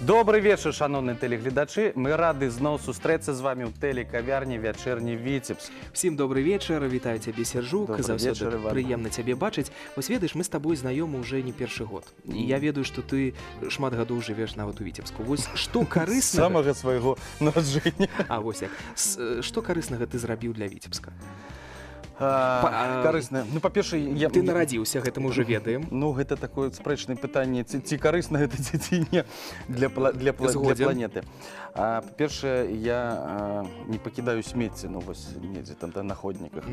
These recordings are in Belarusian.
Добры вечар, шаноўныя тэлегледачы. Мы рады зноў сустрэцца з вамі ў тэлекавярні «Вячэрні Віцебск». Усім добры вечар, вітаю цябе, Сержук. Добры Заўсёды вечар, Іван. Прыемна цябе бачыць. Вось ведаеш, мы з табой знаёмы ўжо не першы год. І я ведаю, што ты шмат гадоў жывеш нават у Віцебску. Вось што карыснага... Самага свайго нараджэння. А, вось як. Што карыснага ты зрабіў для Віцебска? Карысна. Ну, па-першае, я... Ты нарадзіўся, гэта мы ўжо ведаем. Ну, гэта такое спрэчнае пытанне, ці карысна гэта, ці не для Згодзен. планеты. Па-першае, я не пакідаю смецце, ну, вось недзе там, да, на ходніках.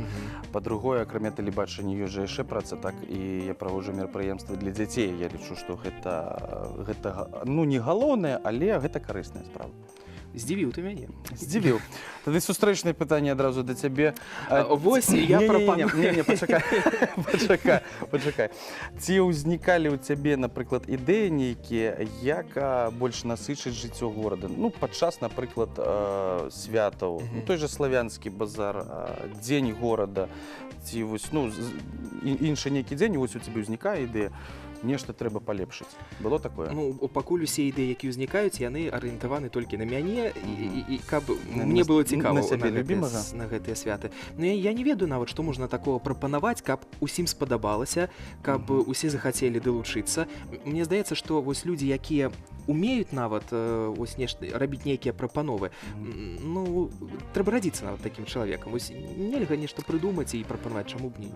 Па-другое, акрамя тэлебачання, ёсць жа яшчэ праца, так, і я праводжу мерапрыемствы для дзяцей. Я лічу, што гэта, ну, не галоўнае, але гэта карысная справа. Здзівіў ты мяне. Здзівіў. Тады сустрэчнае пытанне адразу да цябе. Вось я Не-не-не, прапаную. не-не, пачакай, пачакай, пачакай. Ці ўзнікалі ў цябе, напрыклад, ідэі нейкія, як больш насычыць жыццё горада? Ну, падчас, напрыклад, святаў, той жа славянскі базар, дзень горада, ці вось, ну, іншы нейкі дзень, вось у цябе ўзнікае ідэя, нешта трэба палепшыць. Было такое? Ну, пакуль усе ідэі, якія ўзнікаюць, яны арыентаваны толькі на мяне, і каб мне было цікава На сябе любімага? на гэтыя святы. Ну, я не ведаю нават, што можна такого прапанаваць, каб усім спадабалася, каб усе захацелі далучыцца. Мне здаецца, што вось людзі, якія умеюць нават, вось нешта рабіць нейкія прапановы, ну, трэба радзіцца нават такім чалавекам. Вось нельга нешта прыдумаць і прапанаваць, чаму б не.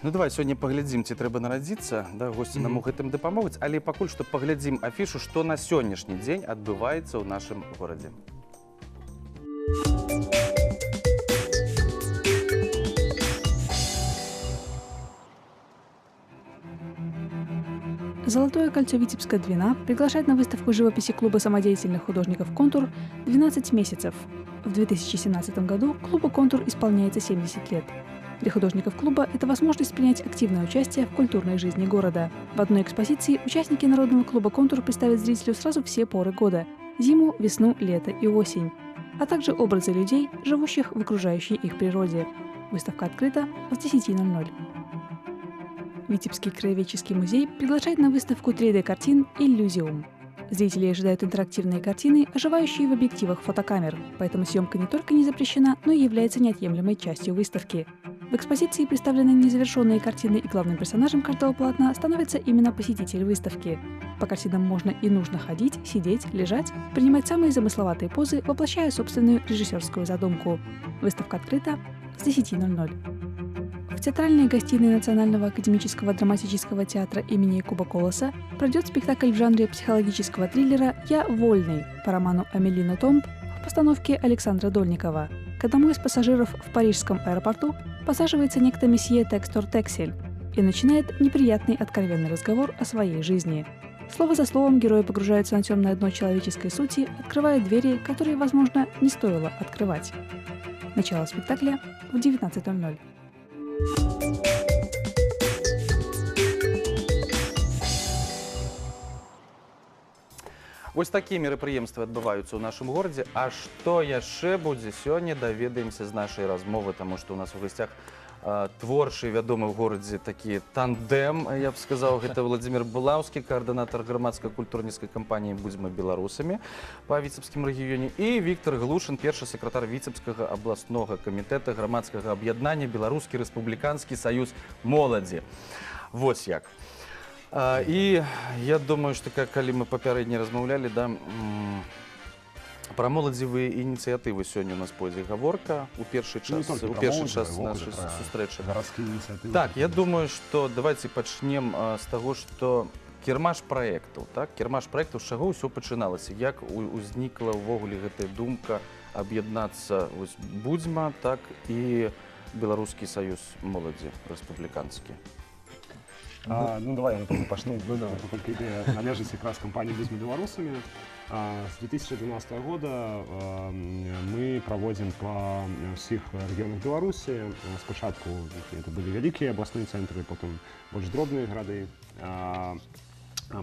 Ну, давай сёння паглядзім, ці трэба нарадзіцца, да, госці нам у гэтым дапамогуць, але пакуль што паглядзім афішу, што на сённяшні дзень адбываецца ў нашым горадзе. Золотое кольцо Витебска Двина приглашает на выставку живописи клуба самодеятельных художников «Контур» 12 месяцев. В 2017 году клубу «Контур» исполняется 70 лет. Для художников клуба это возможность принять активное участие в культурной жизни города. В одной экспозиции участники народного клуба «Контур» представят зрителю сразу все поры года – зиму, весну, лето и осень, а также образы людей, живущих в окружающей их природе. Выставка открыта с 10:00. Витебский краеведческий музей приглашает на выставку 3D-картин «Иллюзиум». Зрители ожидают интерактивные картины, оживающие в объективах фотокамер, поэтому съемка не только не запрещена, но и является неотъемлемой частью выставки. В экспозиции представлены незавершенные картины, и главным персонажем каждого полотна становится именно посетитель выставки. По картинам можно и нужно ходить, сидеть, лежать, принимать самые замысловатые позы, воплощая собственную режиссерскую задумку. Выставка открыта с 10:00. В театральной гостиной Национального академического драматического театра имени Якуба Коласа пройдет спектакль в жанре психологического триллера «Я вольный» по роману Амели Нотомб в постановке Александра Дольникова. К одному из пассажиров в парижском аэропорту посаживается некто месье Текстор Тексель и начинает неприятный откровенный разговор о своей жизни. Слово за словом герои погружаются на темное дно человеческой сути, открывая двери, которые, возможно, не стоило открывать. Начало спектакля в 19:00. Вось такія мерапрыемствы адбываюцца ў нашым горадзе. А што яшчэ будзе сёння, даведаемся з нашай размовы, таму што ў нас у гасцях творчы, вядомы ў горадзе такі тандэм, я б сказаў, гэта Владзімир Булаўскі, каардынатар грамадска-культурніцкай кампаніі «Будзьма беларусамі» па Віцебскім рэгіёне, і Віктор Глушын, першы сакратар Віцебскага абласнога камітэта грамадскага аб'яднання «Беларускі рэспубліканскі саюз моладзі». Вось як. І я думаю, што калі мы папярэдне размаўлялі, да, пра моладзевыя ініцыятывы сёння у нас пойдзе гаворка у першы Ну, не час, толькі у пра першы моладзевыя, час увогуле нашай пра сустрэчы. гарадскія ініцыятывы. Так, я думаю, што давайте пачнем з таго, што кірмаш праектаў, так? Кірмаш праектаў, з чаго ўсё пачыналася? Як узнікла ўвогуле гэтая думка аб'яднацца вось Будзьма, так і Беларускі саюз моладзі рэспубліканскі? Давай я, напэўна, пачну. Ну, давай. Паколькі ідэя належыць якраз кампаніі «Будзьма беларусамі». С 2012 года мы проводим по всех регионах Беларуси. Спочатку это были великие областные центры, потом больше дробные города.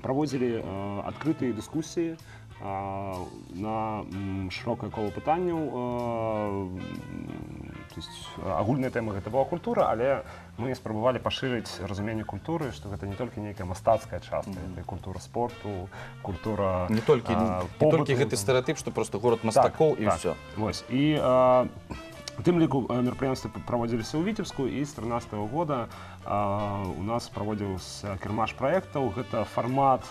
Проводили открытые дискуссии на широкое коло пытанняў. То есть агульная тэма гэта была культура, але мы спрабавалі пашырыць разуменне культуры, што гэта не толькі нейкая мастацкая частка, это культура спорту, культура Не толькі побыту, гэты там. стэрэатып, што просто горад мастакоў, і Так. ўсё. Вось. І у тым ліку мерапрыемствы праводзіліся ў Віцебску, і з 13 года у нас праводзіўся кірмаш праектаў. Гэта фармат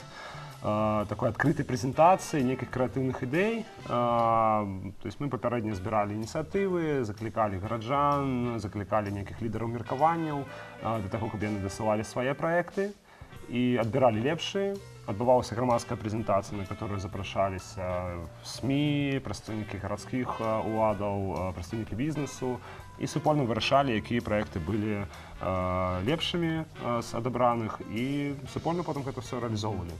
такой адкрытай прэзентацыі нейкіх крэатыўных ідэй. То есть мы папярэдне збіралі ініцыятывы, заклікалі гараджан, заклікалі нейкіх лідараў меркаванняў да таго, каб яны дасылалі свае праекты, і адбіралі лепшыя. Адбывалася грамадская прэзентацыя, на которую запрашаліся СМІ, прадстаўнікі гарадскіх уладаў, прадстаўнікі бізнесу, і супольна вырашалі, якія праекты былі лепшымі з адабраных, і супольна потым гэта все рэалізоўвалі.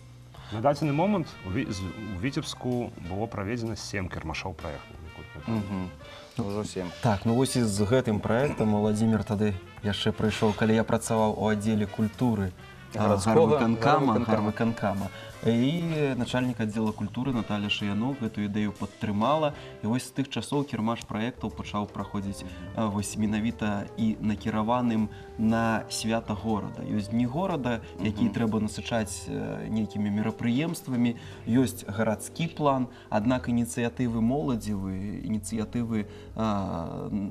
На дадзены момант у Віцебску было праведзена сем кірмашоў праектаў, наколькі я памятаю. Ужо сем. Так, ну вось і з гэтым праектам Владимир тады яшчэ прыйшоў, калі я працаваў у аддзеле культуры Гарадскога гарвыканкама, гарвыканкама. Гарвыканкама. І начальнік аддзела культуры Наталя Шаянок гэтую ідэю падтрымала. І вось з тых часоў кірмаш праектаў пачаў праходзіць вось менавіта і накіраваным на свята горада. Ёсць дні горада, якія трэба насычаць нейкімі мерапрыемствамі, ёсць гарадскі план, аднак ініцыятывы моладзевы, ініцыятывы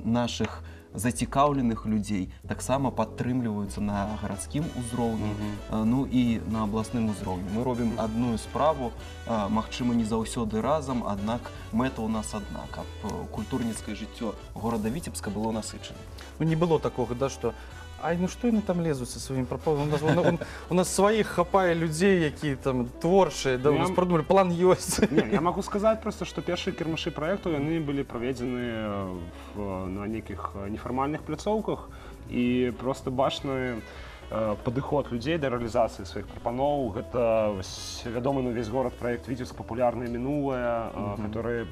нашых зацікаўленых людзей таксама падтрымліваюцца на гарадскім узроўні, ну і на абласным узроўні. Мы робім адную справу, магчыма, не заўсёды разам, аднак мэта ў нас адна, каб культурніцкае жыццё горада Віцебска было насычана. Ну, не было такога, да, что ай, ну што яны там лезуць са сваімі прапановамі? У нас сваіх хапае людзей, якія там творчыя, да, у нас придумали, план ёсць. Не, я магу сказаць просто, што першыя кірмашы праектаў, яны былі праведзены на нейкіх нефармальных пляцоўках, і просто бачны падыход людзей да рэалізацыі сваіх прапаноў. Гэта вось вядомы на ўвесь горад праект «Віцебск папулярнае мінулае», который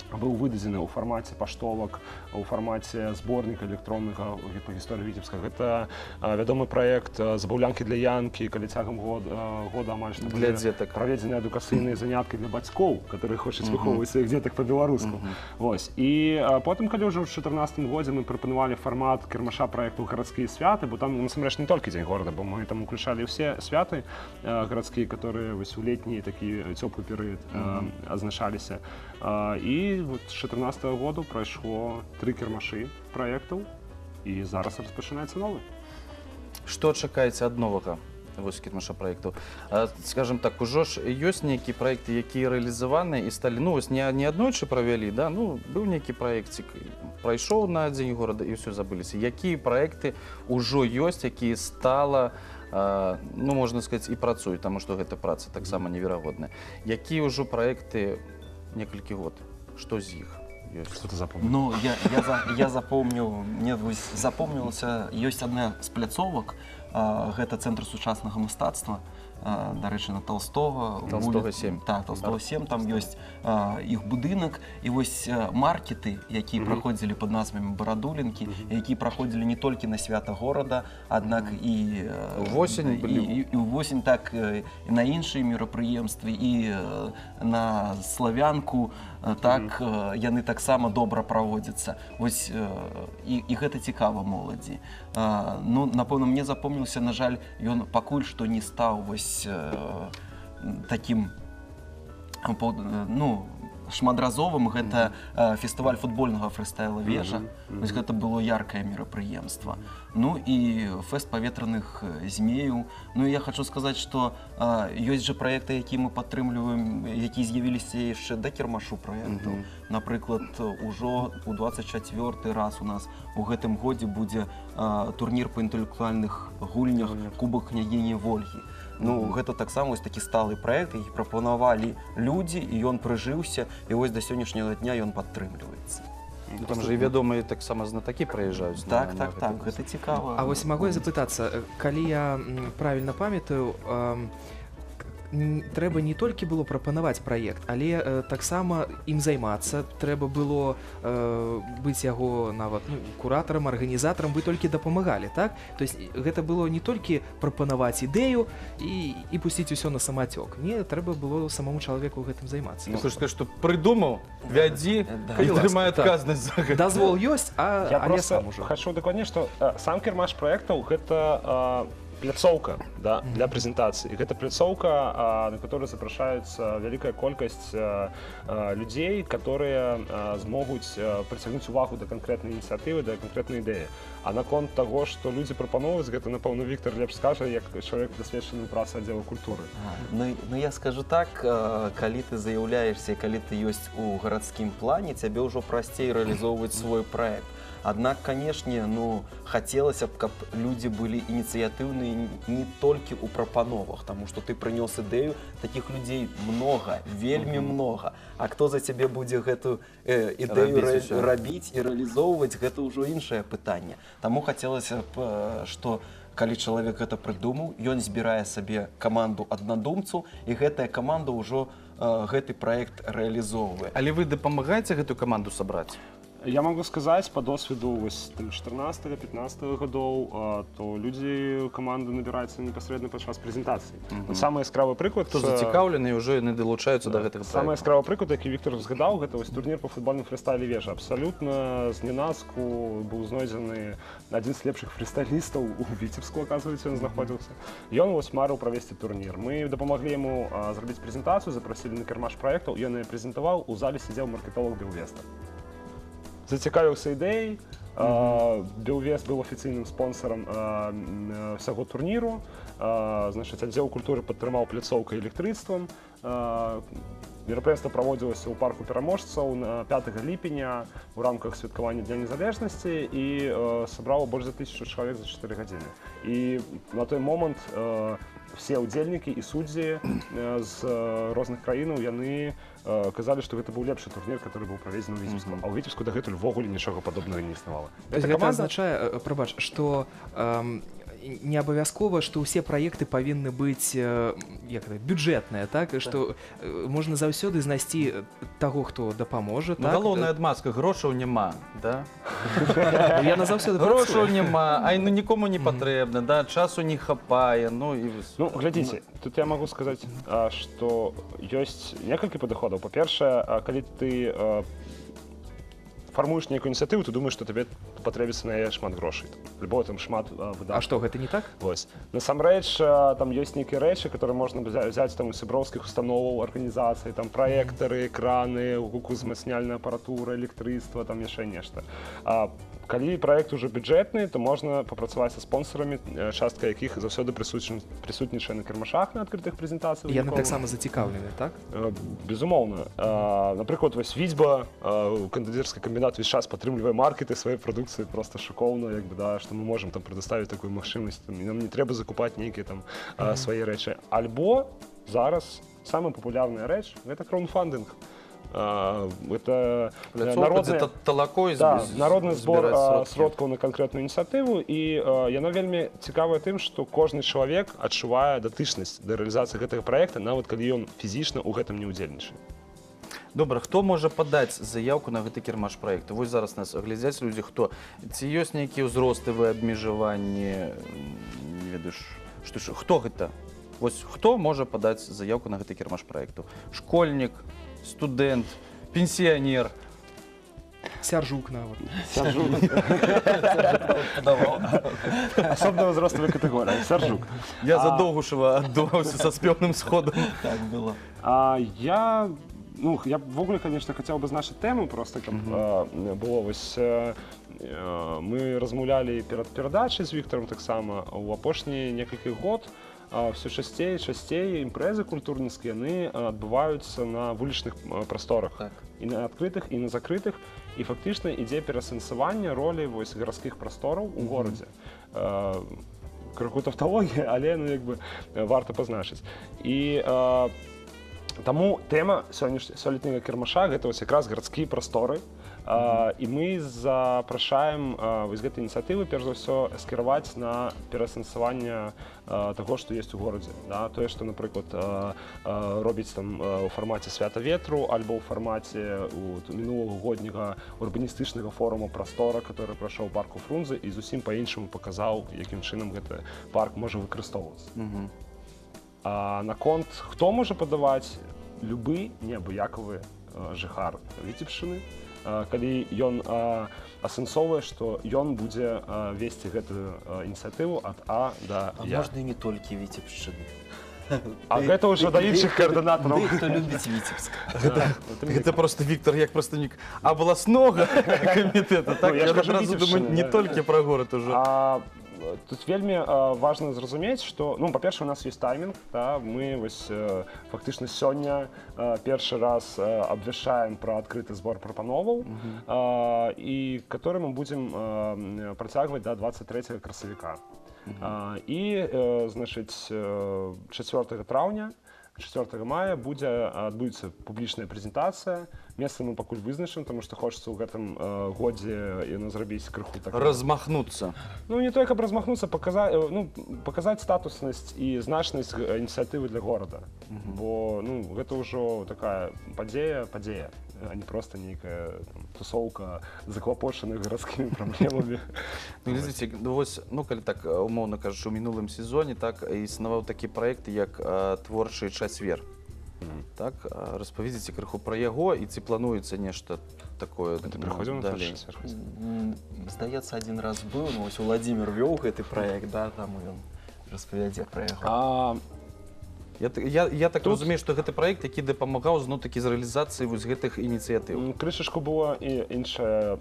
быў выдадзены ў фармаце паштовак, у фармаце зборніка электроннага па гісторыі Віцебска. Гэта вядомы праект «Забаўлянкі для Янкі», калі цягам года амаль што Для былі дзетак. праведзены адукацыйныя заняткі для бацькоў, которые хочуць выхоўваць сваіх дзетак па-беларуску. Вось. І потым, калі ўжо ў 14 годзе мы прапанавалі фармат кірмаша праекту «Гарадскія святы», бо там насамрэч не толькі дзень горада, бо мы там уключалі ўсе святы гарадскія, которые вось у летні такі цёплы перыяд адзначаліся. І вот з 14 году прайшло тры кірмашы праектаў, і зараз распачынаецца новы. Што чакаеце ад новага вось кірмаша праектаў? Скажем так, ужо ж ёсць нейкія праекты, якія рэалізаваны і сталі, ну, вось не аднойчы правялі, да, ну, быў нейкі праекцік, прайшоў на дзень горада, і ўсё, забыліся. Якія праекты ўжо ёсць, якія стала, ну, можна сказаць, і працуюць, таму што гэта праца таксама неверагодная. Якія ўжо праекты некалькі год? Што з іх ёсць? Что ты запомнил? Ну, я запомню, мне вось запомнілася, ёсць адна з пляцовак, гэта цэнтр сучаснага мастацтва, дарэчы, на Толстого. Толстого 7. Так, Толстого 7, там ёсць іх будынак, і вось маркеты, якія праходзілі пад назвамі «Барадулінкі», якія праходзілі не толькі на свята горада, аднак і Увосень былі. і ўвосень, так, і на іншыя мерапрыемствы, і на славянку, так, яны таксама добра праводзяцца. Вось, і гэта цікава моладзі. Ну, напэўна, мне запомніўся, на жаль, ён пакуль што не стаў вось такім ну, шматразовым, гэта фестываль футбольнага фрыстайла «Вежа». Вось гэта было яркае мерапрыемства. Ну і фэст паветраных змеяў. Ну і я хочу сказаць, што ёсць жа праекты, якія мы падтрымліваем, якія з'явіліся яшчэ да кірмашу праектаў. Напрыклад, ужо ў 24 раз у нас у гэтым годзе будзе турнір па інтэлектуальных гульнях Кубак княгіні Вольгі. Ну, гэта таксама вось такі сталы праект, які прапанавалі людзі, і ён прыжыўся, і вось да сённяшняга дня ён падтрымліваецца. Ну, там же і вядомыя таксама знатакі прыязджаюць Так, на так, гэты так, гэта цікава. А вось магу я запытацца, калі я правільна памятаю, трэба не толькі было прапанаваць праект, але таксама ім займацца, трэба было быць яго нават, ну, куратарам, арганізатарам, вы толькі дапамагалі, так? То есть гэта было не толькі прапанаваць ідэю і пусціць усё на самацёк. Не, трэба было самому чалавеку гэтым займацца. Ну, хочу сказать, што прыдумаў, вядзі Да. і трымай Так. адказнасць за гэта. Дазвол ёсць, а, Я але просто сам ужо. хочу дакладней, што сам кірмаш праектаў гэта пляцоўка, да, для прэзентацыі. І гэта пляцоўка, на которую запрашаюцца вялікая колькасць людзей, которые змогуць прыцягнуць увагу да канкрэтнай ініцыятывы, да канкрэтнай ідэі. А наконт таго, што людзі прапаноўваюць, гэта, напэўна, Віктор лепш скажа, як чалавек, дасведчаны ў працы аддзела культуры. Ну, я скажу так, калі ты заяўляешся, і калі ты ёсць у гарадскім плане, цябе ўжо прасцей рэалізоўваць свой праект. Аднак, канешне, ну, хацелася б, каб людзі былі ініцыятыўныя не толькі ў прапановах, таму што ты прынёс ідэю, такіх людзей многа, вельмі многа. А хто за цябе будзе гэту ідэю Рабіць усё. рабіць і рэалізоўваць, гэта ўжо іншае пытанне. Таму хацелася б, што калі чалавек гэта прыдумаў, ён збірае сабе каманду аднадумцаў, і гэтая каманда ўжо гэты праект рэалізоўвае. Але вы дапамагаеце гэтую каманду сабраць? Я могу сказаць по досведу вось 14-15 гадоў, то людзі, каманды набіраюцца непасрэдна падчас прэзентацыі. Вот самы яскравы прыклад, Хто зацікаўлены, ўжо яны далучаюцца да гэтага Самы праекту. яскравы прыклад, які Віктор згадаў, гэта вось турнір па футбольным фрыстайле «Вежа». Абсалютна знянацку быў знойдзены адзін з лепшых фрыстайлістаў у Віцебску, оказывается, ён знаходзіўся. Ён вось марыў правесці турнір. Мы дапамаглі яму зрабіць прэзентацыю, запрасілі на кірмаш праектаў, ён яе прэзентаваў, у зале сядзеў маркетолог Белвеста. Зацікавіўся ідэяй. Белвест быў афіцыйным спонсорам всяго турніру. Значыць, аддзел культуры падтрымаў пляцоўкай, электрыцтвам. Мерапрыемства праводзілася ў парку пераможцаў на 5 ліпеня ў рамках святкавання Дня незалежнасці і сабрала больш за 1000 чалавек за 4 гадзіны. І на той момант все ўдзельнікі і суддзі з розных краінаў, яны казалі, што гэта быў лепшы турнір, который быў праведзены ў Віцебску. А ў Віцебску дагэтуль увогуле нічога падобнага не існавала. То есть Эта гэта каманда- азначае, прабач, што не абавязкова, што ўсе праекты павінны быць як гэта, бюджэтныя, так, што можна заўсёды знайсці таго, хто дапаможа, Ну, так? галоўная адмазка: грошаў няма, да? Яна заўсёды Грошаў працуе. няма, ай, ну нікому не патрэбна, да, часу не хапае, ну і Ну, глядзіце, тут я могу сказаць, што ёсць некалькі падыходаў. Па-першае, калі ты фармуеш нейкую ініцыятыву, ты думаеш, што табе патрэбіцца на яе шмат грошай. Альбо там шмат выдаткаў. А што, гэта не так? Вось. Насамрэч, там ёсць нейкія рэчы, которые можна взять там у сяброўскіх установаў, арганізацый, там праектары, экраны, гукаўзмацняльная апаратура, электрыцтва, там яшчэ нешта. А калі праект уже бюджэтны, то можна папрацаваць са спонсорамі, частка якіх заўсёды прысутнічае на кірмашах, на адкрытых прэзентацыях. Яны таксама зацікаўлены, так? Безумоўна. Напрыклад, вось Віцьба, кандыдзерскі камбінат увесь час падтрымлівае маркеты сваёй прадукцыі, просто шыкоўна, як бы, да, што мы можам там прадаставіць такую магчымасць, там, і нам не трэба закупаць нейкія там свае рэчы. Альбо зараз самая папулярная рэч — гэта краўдфандынг. Это Пляцоўка, народны, дзе талакой да, народны збор збіраць сродкі. сродкаў на канкрэтную ініцыятыву, і яна вельмі цікавая тым, што кожны чалавек адчувае датычнасць да рэалізацыі гэтага праекта, нават калі ён фізічна ў гэтым не ўдзельнічае. Добра, хто можа падаць заявку на гэты кірмаш праекту? Вось зараз нас глядзяць людзі, хто, ці ёсць нейкія ўзроставыя абмежаванні, не ведаю, што ж, хто гэта? Вось хто можа падаць заявку на гэты кірмаш праекту? Школьнік, студэнт, пенсіянер? Сяржук нават. Асобная ўзроставая катэгорыя — Сяржук. Я за Доўгушава аддуваўся са спеўным сходам. Так было. Я, ну, я ўвогуле, конечно, хацеў бы значыць тэму, просто каб было вось, мы размаўлялі перад перадачай з Віктарам таксама, у апошнія некалькі год все часцей і часцей імпрэзы культурніцкія, яны адбываюцца на вулічных прасторах. І на адкрытых, і на закрытых, і фактычна ідзе перасэнсаванне ролі вось гарадскіх прастораў у горадзе. Крыху тавталогія, але, ну, як бы, варта пазначыць. І Таму тэма сёлетняга кірмаша — гэта вось якраз гарадскія прасторы. І мы запрашаем вось гэтай ініцыятывы перш за ўсё скіраваць на пераасэнсаванне таго, што ёсць у горадзе. Да? Тое, што, напрыклад, робіць там у фармаце «Свята ветру» альбо ў фармаце мінулагодняга урбаністычнага форума «Прастора», который прайшоў у парку Фрунзе і зусім па-іншаму паказаў, якім чынам гэты парк можа выкарыстоўвацца. А наконт, хто можа падаваць: любы неабыякавы жыхар Віцебшчыны, калі ён асэнсоўвае, што ён будзе весці гэтую ініцыятыву ад А да А Я. можна і не толькі Віцебшчыны. А гэта ўжо да іншых каардынатараў. Тых, хто любіць Віцебск. Гэта просто Віктор як прадстаўнік абласнога камітэта, так? Ну, я Я ж кажу, адразу думаю, Віцебшчына, не да. толькі пра горад ужо. Тут вельмі важна зразумець, што, ну, па-першае, у нас ёсць таймінг, да, мы вось фактычна сёння першы раз абвяшчаем пра адкрыты збор прапановаў, і который мы будзем працягваць да 23 красавіка. І, значыць, 4 траўня, 4 мая будзе адбудзецца публічная прэзентацыя. Месца мы пакуль вызначым, таму што хочацца ў гэтым годзе яно зрабіць крыху так Размахнуцца. Ну, не только каб размахнуцца, паказаць, ну, паказаць статуснасць і значнасць ініцыятывы для горада. Бо, ну, гэта ўжо такая падзея, падзея, а не просто нейкая там тусоўка заклапочаных гарадскімі праблемамі. Ну, глядзіце, ну, вось, ну, калі так умоўна кажучы, у мінулым сезоне так існаваў такі праект, як «Творчы чацвер». Так, распавядзіце крыху пра яго і ці плануецца нешта такое Ты ну, прыходзіў на далей? «Творчы чацвер»? Здаецца, один раз быў, ну, вось Уладзімир вёў гэты праект, да, там ён распавядзе пра яго. Я так разумею, што гэты праект, які дапамагаў зноў-такі з рэалізацыяй вось гэтых ініцыятыў. Крышачку было і іншая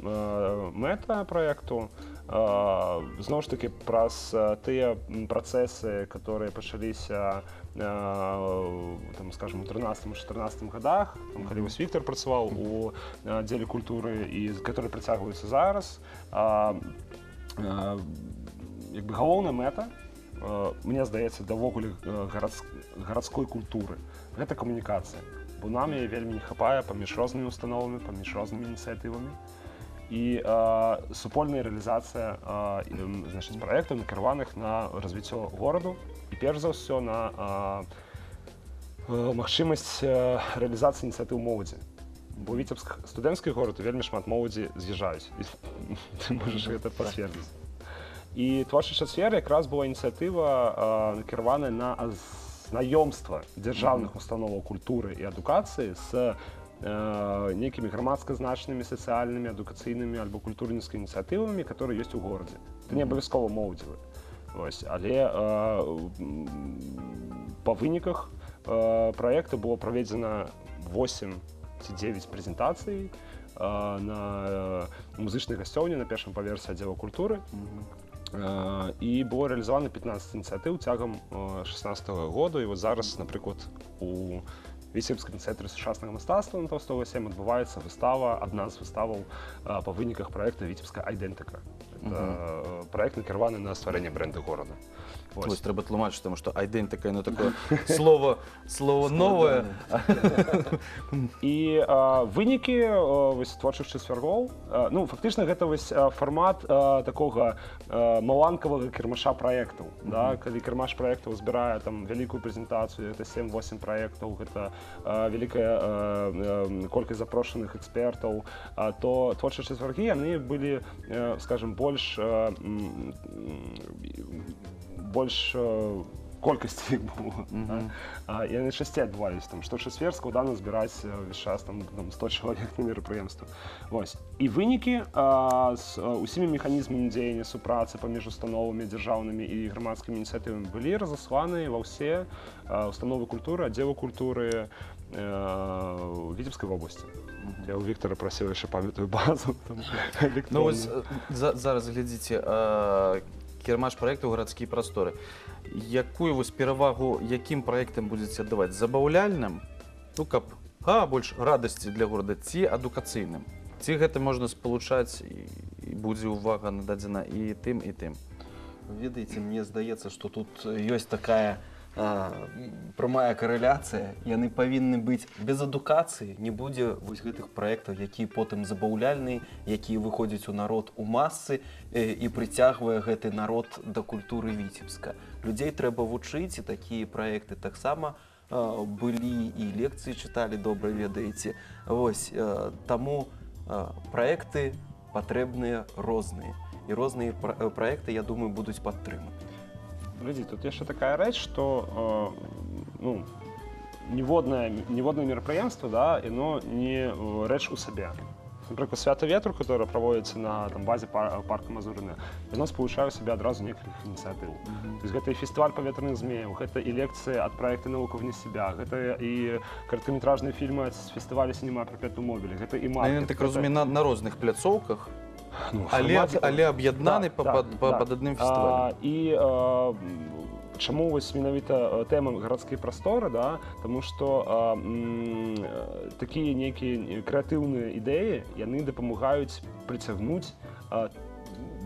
мэта праекту. Зноў ж такі праз тыя працэсы, которые пачаліся там, скажем, у 13-14 годах, там, калі вось Віктор працаваў у аддзеле культуры і которые працягваюцца зараз, як бы галоўная мэта, мне здаецца, да ўвогуле гарадской культуры — гэта камунікацыя, бо нам яе вельмі не хапае паміж рознымі установамі, паміж рознымі ініцыятывамі, і супольная рэалізацыя значыць, праектаў, накіраваных на развіццё гораду і перш за ўсё на магчымасць рэалізацыі ініцыятыў моладзі. Бо Віцебск — студэнцкі горад, і вельмі шмат моладзі з'язджаюць. І ты можаш гэта пацвердзіць. І «Творчы чацвер» якраз была ініцыятыва, накіраваная на знаёмства дзяржаўных установаў культуры і адукацыі з нейкімі грамадска значнымі, сацыяльнымі, адукацыйнымі альбо культурніцкімі ініцыятывамі, которые ёсць у горадзе. Это не абавязкова моладзевы. Вось, але па выніках праекта было праведзена 8 ці 9 прэзентацый на музычнай гасцёўні на першым паверсе аддзела культуры. І было рэалізавана 15 ініцыятыў цягам 16 году. І вот зараз, напрыклад, у Віцебскім цэнтры сучаснага мастацтва на Толстого 7 адбываецца выстава, адна з выставаў па выніках праекта «Віцебская айдэнтыка». Это праект, накіраваны на стварэнне бренда горада. Вось. Вось трэба тлумачыць, таму што айдэнтыка, ну, такое слово новае. І вынікі вось «Творчых чацвяргоў», ну, фактычна гэта вось фармат такога маланкавага кірмаша праектаў, да, калі кірмаш праектаў збірае там вялікую прэзентацыю, это 7-8 праектаў, гэта вялікая колькасць запрошаных экспертаў, то «Творчыя чацвяргі», яны былі, скажем, больш колькасці іх было. Да? Яны часцей адбываліся, там шточацвер складана збіраць увесь час там 100 чалавек на мерапрыемства. Вось. І вынікі з усімі механізмамі дзеяння супрацы паміж установамі дзяржаўнымі і грамадскімі ініцыятывамі былі разасланы ва ўсе установы культуры, аддзелы культуры Віцебскай вобласці. Я у Віктора прасіў яшчэ, памятаю, базу там, Ну вось электронную. зараз глядзіце, кірмаш праекту «Гарадскія прасторы». Якую вось перавагу якім праектам будзеце аддаваць? Забаўляльным, ну, каб больш радасці для горада, ці адукацыйным? Ці гэта можна спалучаць і будзе ўвага нададзена і тым, і тым? Ведаеце, мне здаецца, што тут ёсць такая прамая карэляцыя, яны павінны быць. Без адукацыі не будзе вось гэтых праектаў, якія потым забаўляльныя, якія выходзяць у народ, у масы і прыцягвае гэты народ да культуры Віцебска. Людзей трэба вучыць, і такія праекты таксама былі, і лекцыі чыталі, добра ведаеце. Вось, таму праекты патрэбныя розныя. І розныя праекты, я думаю, будуць падтрыманы. Глядзі, тут яшчэ такая рэч, што ну, ніводнае мерапрыемства, да, яно не рэч у сабе. Напрыклад, «Свята ветру», которое проводится на там, базе парка Мазурына, яно спалучае ў сябе адразу некалькіх ініцыятыў. То есть гэта і фестываль паветраных змеяў, гэта і лекцыі ад праекта «Навука вне себя», гэта і кароткаметражныя фільмы з фестываля «Синема Перпетуум мобиле», гэта і Ну, маркет. я так разумею, на розных пляцоўках, Ну, але аб'яднаны пад адным фестывалем. І чаму вось менавіта тэма «Гарадскія прасторы», да? Таму што такія нейкія крэатыўныя ідэі, яны дапамагаюць прыцягнуць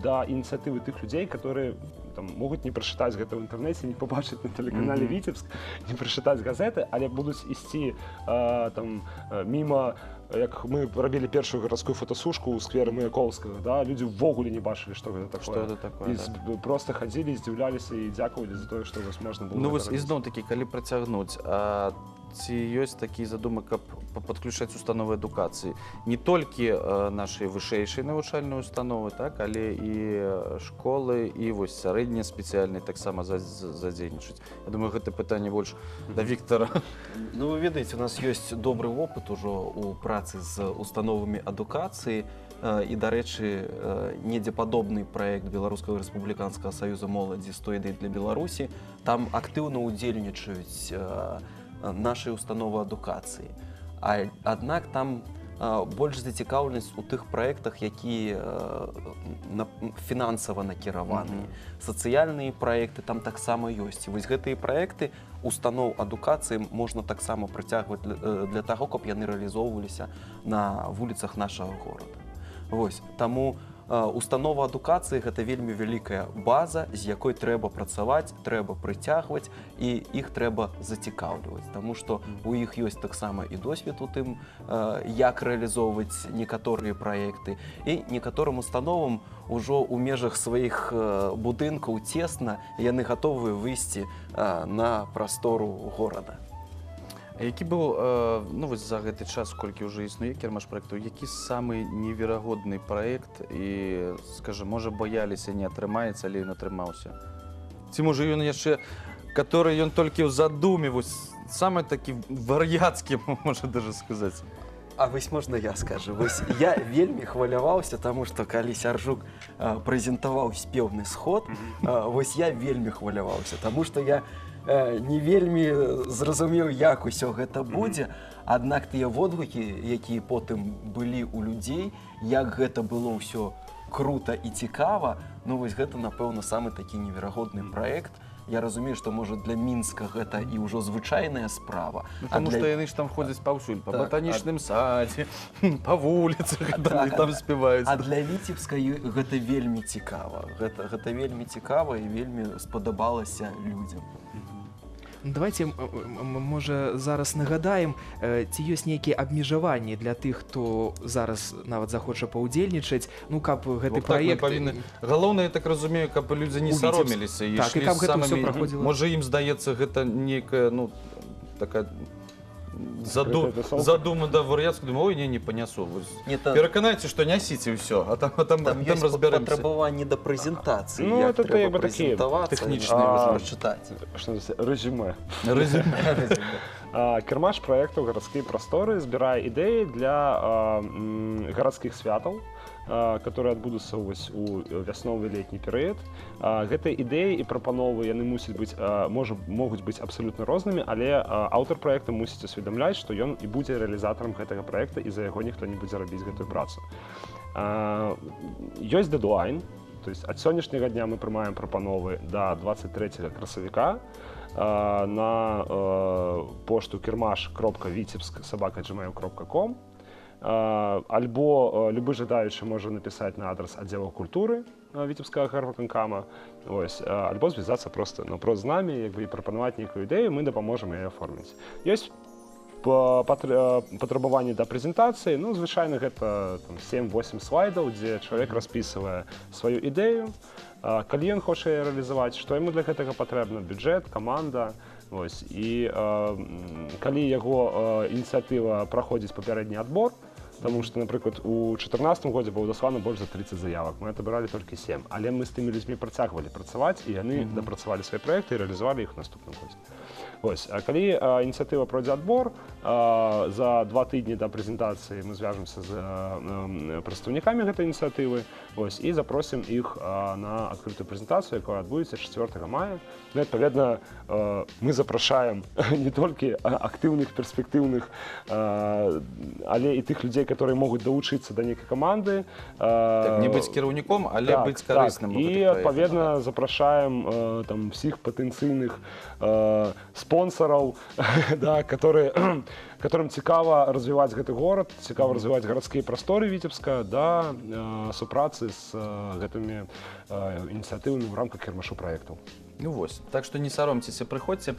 да ініцыятывы тых людзей, которые там могуць не прачытаць гэта ў інтэрнэце, не пабачыць на тэлеканале «Віцебск», не прачытаць газеты, але будуць ісці там міма, як мы рабілі першую гарадскую фотасушку ў скверы Маяковскага, да, людзі ўвогуле не бачылі, што гэта такое. Што это такое, І да. Просто хадзілі, здзіўляліся і дзякавалі за тое, што вось можна было Ну гэта вось рабіць. ізноў такі, калі працягнуць, а ці ёсць такія задумы, каб падключаць установы адукацыі, не толькі нашай вышэйшай навучальнай установы, так, але і школы, і вось сярэднія спецыяльныя таксама задзейнічаць? Я думаю, гэта пытанне больш да Віктора. Ну, вы ведаеце, у нас ёсць добры вопыт ужо ў працы з установамі адукацыі. І, дарэчы, недзе падобны праект Беларускага рэспубліканскага саюза моладзі «100 ідэй для Беларусі». Там актыўна ўдзельнічаюць нашы установы адукацыі. Аднак там больш зацікаўленасць у тых праектах, якія фінансава накіраваныя. Сацыяльныя праекты там таксама ёсць. І вось гэтыя праекты устаноў адукацыі можна таксама прыцягваць для таго, каб яны рэалізоўваліся на вуліцах нашага горада. Вось, таму установа адукацыі — гэта вельмі вялікая база, з якой трэба працаваць, трэба прыцягваць і іх трэба зацікаўліваць. Таму што у іх ёсць таксама і досвед у тым, як рэалізоўваць некаторыя праекты. І некаторым установам ужо ў межах сваіх будынкаў цесна, яны гатовыя выйсці на прастору горада. А які быў, ну вось за гэты час, колькі ўжо існуе кірмаш праектаў, які самы неверагодны праект і, скажем, можа, баяліся, не атрымаецца, але ён атрымаўся? Ці можа, ён яшчэ, который ён толькі ў задуме, вось самы такі вар'яцкі, можна даже сказаць? А вось можна я скажу? Вось я вельмі хваляваўся, таму што калі Сяржук прэзентаваў спеўны сход, вось я вельмі хваляваўся, таму што я не вельмі зразумеў, як усё гэта будзе. Аднак тыя водгукі, якія потым былі ў людзей, як гэта было ўсё крута і цікава, ну вось гэта, напэўна, самы такі неверагодны праект. Я разумею, што, можа, для Мінска гэта і ўжо звычайная справа. Ну, А таму для што яны ж там ходзяць паўсюль, па батанічным садзе, па вуліцах, там, і там спяваюць. А для Віцебска гэта вельмі цікава. Гэта вельмі цікава і вельмі спадабалася людзям. Ну, давайте, можа, зараз нагадаем, ці ёсць нейкія абмежаванні для тых, хто зараз нават захоча паўдзельнічаць, ну, каб гэты Вот так мы праект павінны. Галоўнае, я так разумею, каб людзі не У Віцебск. саромеліся і Так, і ішлі каб з гэта ўсё самымі. праходзіла. Можа, ім здаецца, гэта некая, ну, такая Закрытая тусовка. задума, да, вар'яцкая, думаю, ой, не, не панясу. Вось. Не, та- Пераканайце, што нясіце ўсё, а там Там ёсць разбярэмся. патрабаванні да прэзентацыі, Ну, як это трэба як бы такія прэзентавацца, тэхнічныя ўжо. прачытаць. Што называется, рэзюмэ. Рэзюмэ. Кірмаш праектаў «Гарадскія прасторы» збірае ідэі для гарадскіх святаў, которые адбудуцца вось у вясновы летні перыяд. Гэтыя ідэі і прапановы, яны мусяць быць, можа, могуць быць абсалютна рознымі, але аўтар праекта мусіць усведамляць, што ён і будзе рэалізатарам гэтага праекта і за яго ніхто не будзе рабіць гэтую працу. Ёсць дэдлайн, то есть ад сённяшняга дня мы прымаем прапановы да 23 красавіка на пошту kirmash.vitebsk@gmail.com. Альбо любы жадаючы можа напісаць на адрас аддзела культуры Віцебскага гарвыканкама, ось, альбо звязацца проста наўпрост з намі, як бы, і прапанаваць нейкую ідэю, мы дапаможам яе аформіць. Ёсць патрабаванні да прэзентацыі, ну, звычайна гэта там 7-8 слайдаў, дзе чалавек распісвае сваю ідэю, калі ён хоча яе рэалізаваць, што яму для гэтага патрэбна, бюджэт, каманда. Ось, і калі яго ініцыятыва праходзіць папярэдні адбор, таму што, напрыклад, у 2014 годзе было даслана больш за 30 заявак, мы адабралі толькі 7, але мы з тымі людзьмі працягвалі працаваць, і яны дапрацавалі свае праекты і рэалізавалі іх у наступным годзе. Ось, а калі ініцыятыва пройдзе адбор, за 2 тыдні да прэзентацыі мы звяжемся з прадстаўнікамі гэтай ініцыятывы, ось, і запросім іх на адкрытую прэзентацыю, якая адбудзецца 4 мая. Ну, адпаведна, мы запрашаем не толькі актыўных, перспектыўных, але і тых людзей, которые могуць далучыцца да нейкай каманды. Так, не быць кіраўніком, але быць карысным у І, гэтых праектах. адпаведна, запрашаем там всіх патэнцыйных спонсораў, да, которым цікава развіваць гэты горад, цікава развіваць гарадскія прасторы Віцебска, да супрацы з гэтымі ініцыятывамі ў рамках кірмашу праектаў. Ну вось, так што не саромцеся, прыходзьце.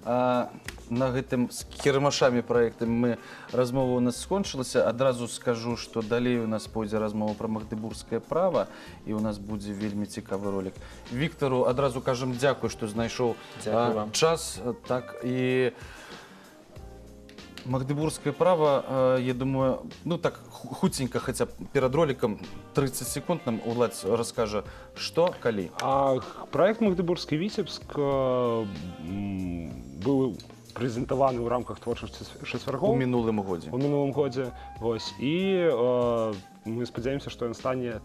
На гэтым з кірмашамі праектамі мы размова у нас скончылася. Адразу скажу, што далей у нас пойдзе размова пра магдыбургскае права, і у нас будзе вельмі цікавы ролик. Віктару адразу кажам дзякуй, што знайшоў, Дзякуй вам. час. Так, і магдыбургскае права, я думаю, ну так хуценька, хаця б перад роликам 30 секунд нам Уладзь раскажа, што, калі. Праект Магдыбургскі Віцебск быў прэзентаваны ў рамках творчых чацвяргоў У мінулым годзе. У мінулым годзе. Вось. І мы спадзяемся, што ён стане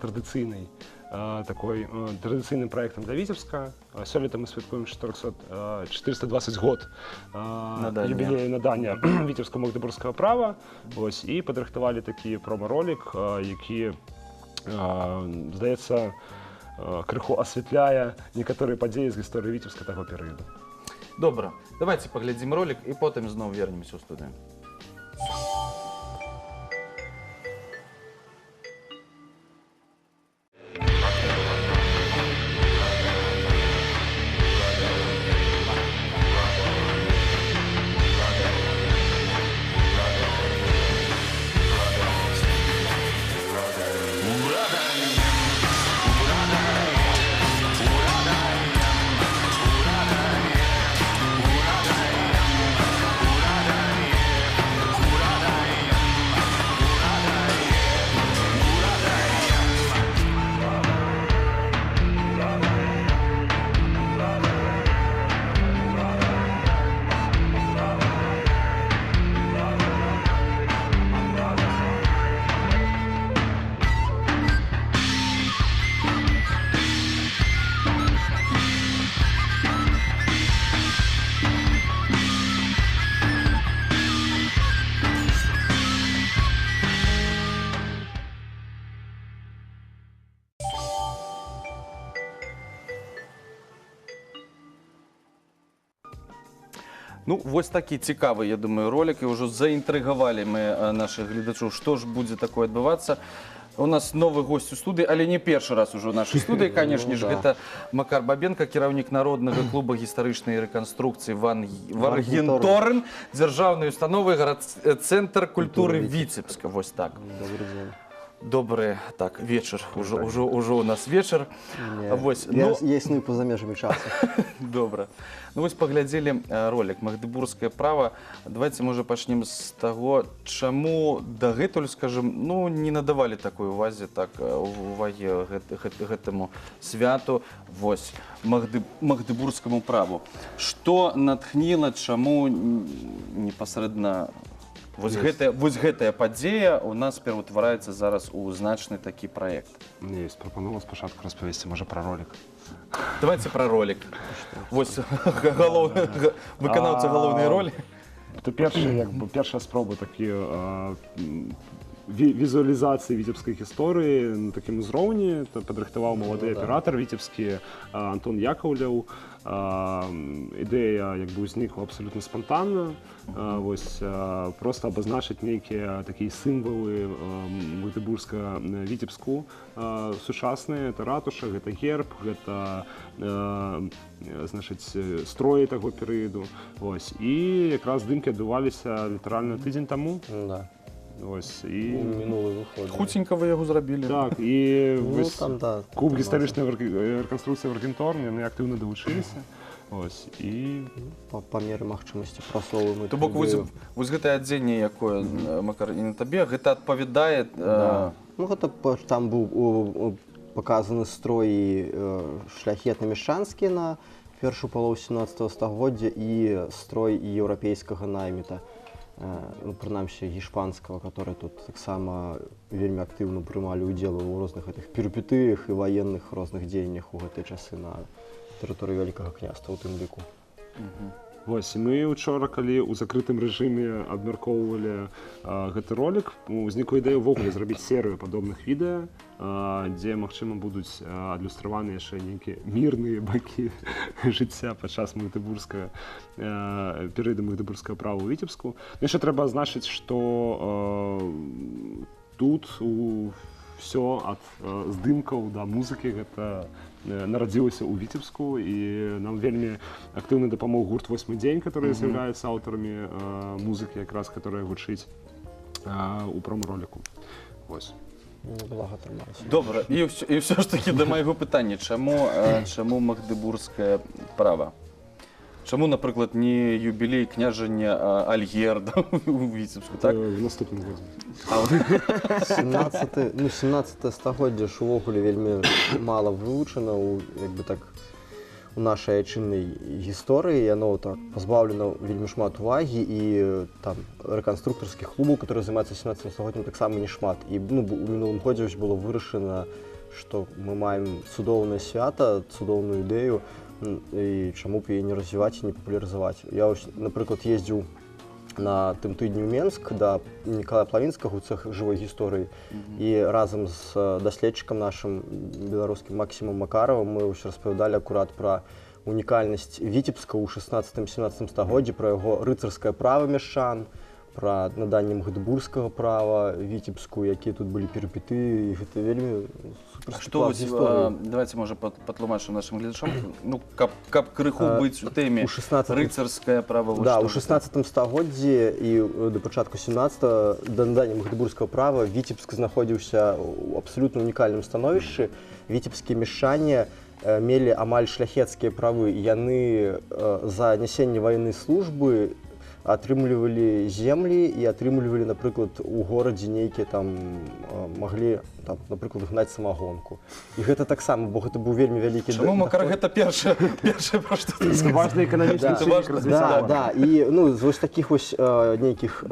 такой, традыцыйным праектам для Віцебска. Сёлета мы святкуем 420 год Надання. юбілею надання віцебскага магдыбургскага права. Вось, і падрыхтавалі такі прома-ролик, які, здаецца, крыху асвятляе некаторыя падзеі з гісторыі Віцебска таго перыяду. Добра, давайте паглядзім ролик і потым зноў вернемся ў студыю. Ну, вось такі цікавы, я думаю, ролик, і ўжо заінтрыгавалі мы нашых гледачоў, што ж будзе такое адбывацца. У нас новы гость у студыі, але не першы раз ужо ў нашай студыі, канешне ж, Ну да. гэта Макар Бабенка, кіраўнік Народнага клуба гістарычнай рэканструкцыі Варгенторн, дзяржаўнай установы Цэнтр культуры Культуры Віцебска. Вось так. Добрый день. Добры, так, вечар. Ужо у нас вечар. Не, Вось, я, ну, я існую па-за межамі часу. Добра. Ну вось паглядзелі ролик «Магдыбургскае права». Давайте, можа, пачнем з таго, чаму дагэтуль, скажем, ну, не надавалі такой увазе, так, увагі гэтаму святу, вось, магдыбургскаму праву. Што натхніла, чаму непасрэдна вось Есть. Вось гэтая падзея у нас пераўтвараецца зараз у значны такі праект? Мне ёсць прапанова спачатку распавесці, можа, пра ролик. Давайте пра ролик. Вось выканаўца галоўнай ролі. Это першы, як бы, першая спроба такі, візуалізацыі віцебскай гісторыі на такім узроўні. Это падрыхтаваў малады аператар віцебскі Антон Якаўляў. Ідэя як бы ўзнікла абсалютна спантанна. Вось проста абазначыць нейкія такія сімвалы магдэбургска Віцебску сучасныя. Это ратуша, гэта герб, гэта значыць, строі таго перыяду. Вось. І якраз здымкі адбываліся літаральна тыдзень таму. Да. Вось, і У мінулы выход. Хуценька вы яго зрабілі. Так, і Ну, вось там, да, клуб там гістарычнай рэканструкцыі Варгенторн, яны актыўна далучыліся. Вось, і па меры магчымасці прасоўваем То бок гэту вось, ідэю. вось гэтае адзенне, якое, Макар, і на табе, гэта адпавядае Да. Ну, гэта там быў паказаны строй шляхетна-мешчанскі на першую палову 17 стагоддзя і строй еўрапейскага найміта, ну, прынамсі гішпанскага, который тут таксама вельмі актыўна прымалі ўдзел у розных гэтых перыпетыях і ваенных розных дзеяннях у гэтыя часы на тэрыторыі Вялікага княства у тым ліку. Вось, і мы учора, калі ў закрытым рэжыме абмяркоўвалі гэты ролик, узнікла ідэя ўвогуле зрабіць серыю падобных відэа, дзе, магчыма, будуць адлюстраваны яшчэ нейкія мірныя бакі жыцця падчас магдэбургскага перыяду магдэбургскага права ў Віцебску. Ну, яшчэ трэба адзначыць, што тут у всё ад здымкаў да музыкі гэта нарадзілася ў Віцебску, і нам вельмі актыўна дапамог гурт «Восьмы дзень», который з'яўляецца аўтарамі музыкі якраз, которая гучыць у промо-роліку. Вось. Блага атрымалася. Добра, і ўсё ж такі да майго пытання, чаму магдэбургскае права? Чаму, напрыклад, не юбілей княжання Альгерда ў Віцебску, так? В наступным годзе. А, вот. 17, ну, 17 стагоддзе ж увогуле вельмі мала вывучана у, як бы так, у нашай айчыннай гісторыі, яно так пазбаўлена вельмі шмат увагі, і там рэканструктарскіх клубаў, которые займаюцца 17 стагоддзем, таксама не шмат. І, ну, у мінулым годзе вось было вырашана, што мы маем цудоўнае свята, цудоўную ідэю, і чаму б яе не развіваць і не папулярызаваць. Я вось, напрыклад, ездзіў на тым тыдні ў Менск да Ніколая Плавінскага ў цэх жывой гісторыі, і разам з даследчыкам нашым беларускім Максімам Макаравым мы ўсё распавядалі акурат пра унікальнасць Віцебска ў 16-17 стагоддзі, пра яго рыцарскае права мяшчан, пра наданне магдэбургскага права Віцебску, якія тут былі перыпетыі, і гэта вельмі А суперскі што пласт вось, гісторыі. Давайте, можа, патлумачым нашым гледачам, ну, каб крыху быць у тэме. У 16 Рыцарскае права, вось Да, што у гэта? 16 стагоддзі і да пачатку 17, да надання магдэбургскага права, Віцебск знаходзіўся ў абсалютна унікальным становішчы. Віцебскія мешчане мелі амаль шляхецкія правы. Яны за нясенне ваеннай службы атрымлівалі землі і атрымлівалі, напрыклад, у горадзе нейкія там, маглі там, напрыклад, гнаць самагонку. І гэта таксама, бо гэта быў вельмі вялікі Чаму, Макар, доход. гэта першае, пра што ты сказаў? Важны эканамічны Да. чыннік Важна. развіцця Да, горада. да, і, ну, з вось такіх вось нейкіх,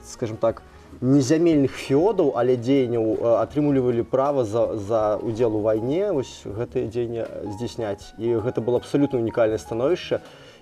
скажем так, незямельных феодаў, але дзеянняў атрымлівалі права за удзел у вайне вось гэтыя дзеянні здзяйсняць. І гэта было абсалютна унікальнае становішча.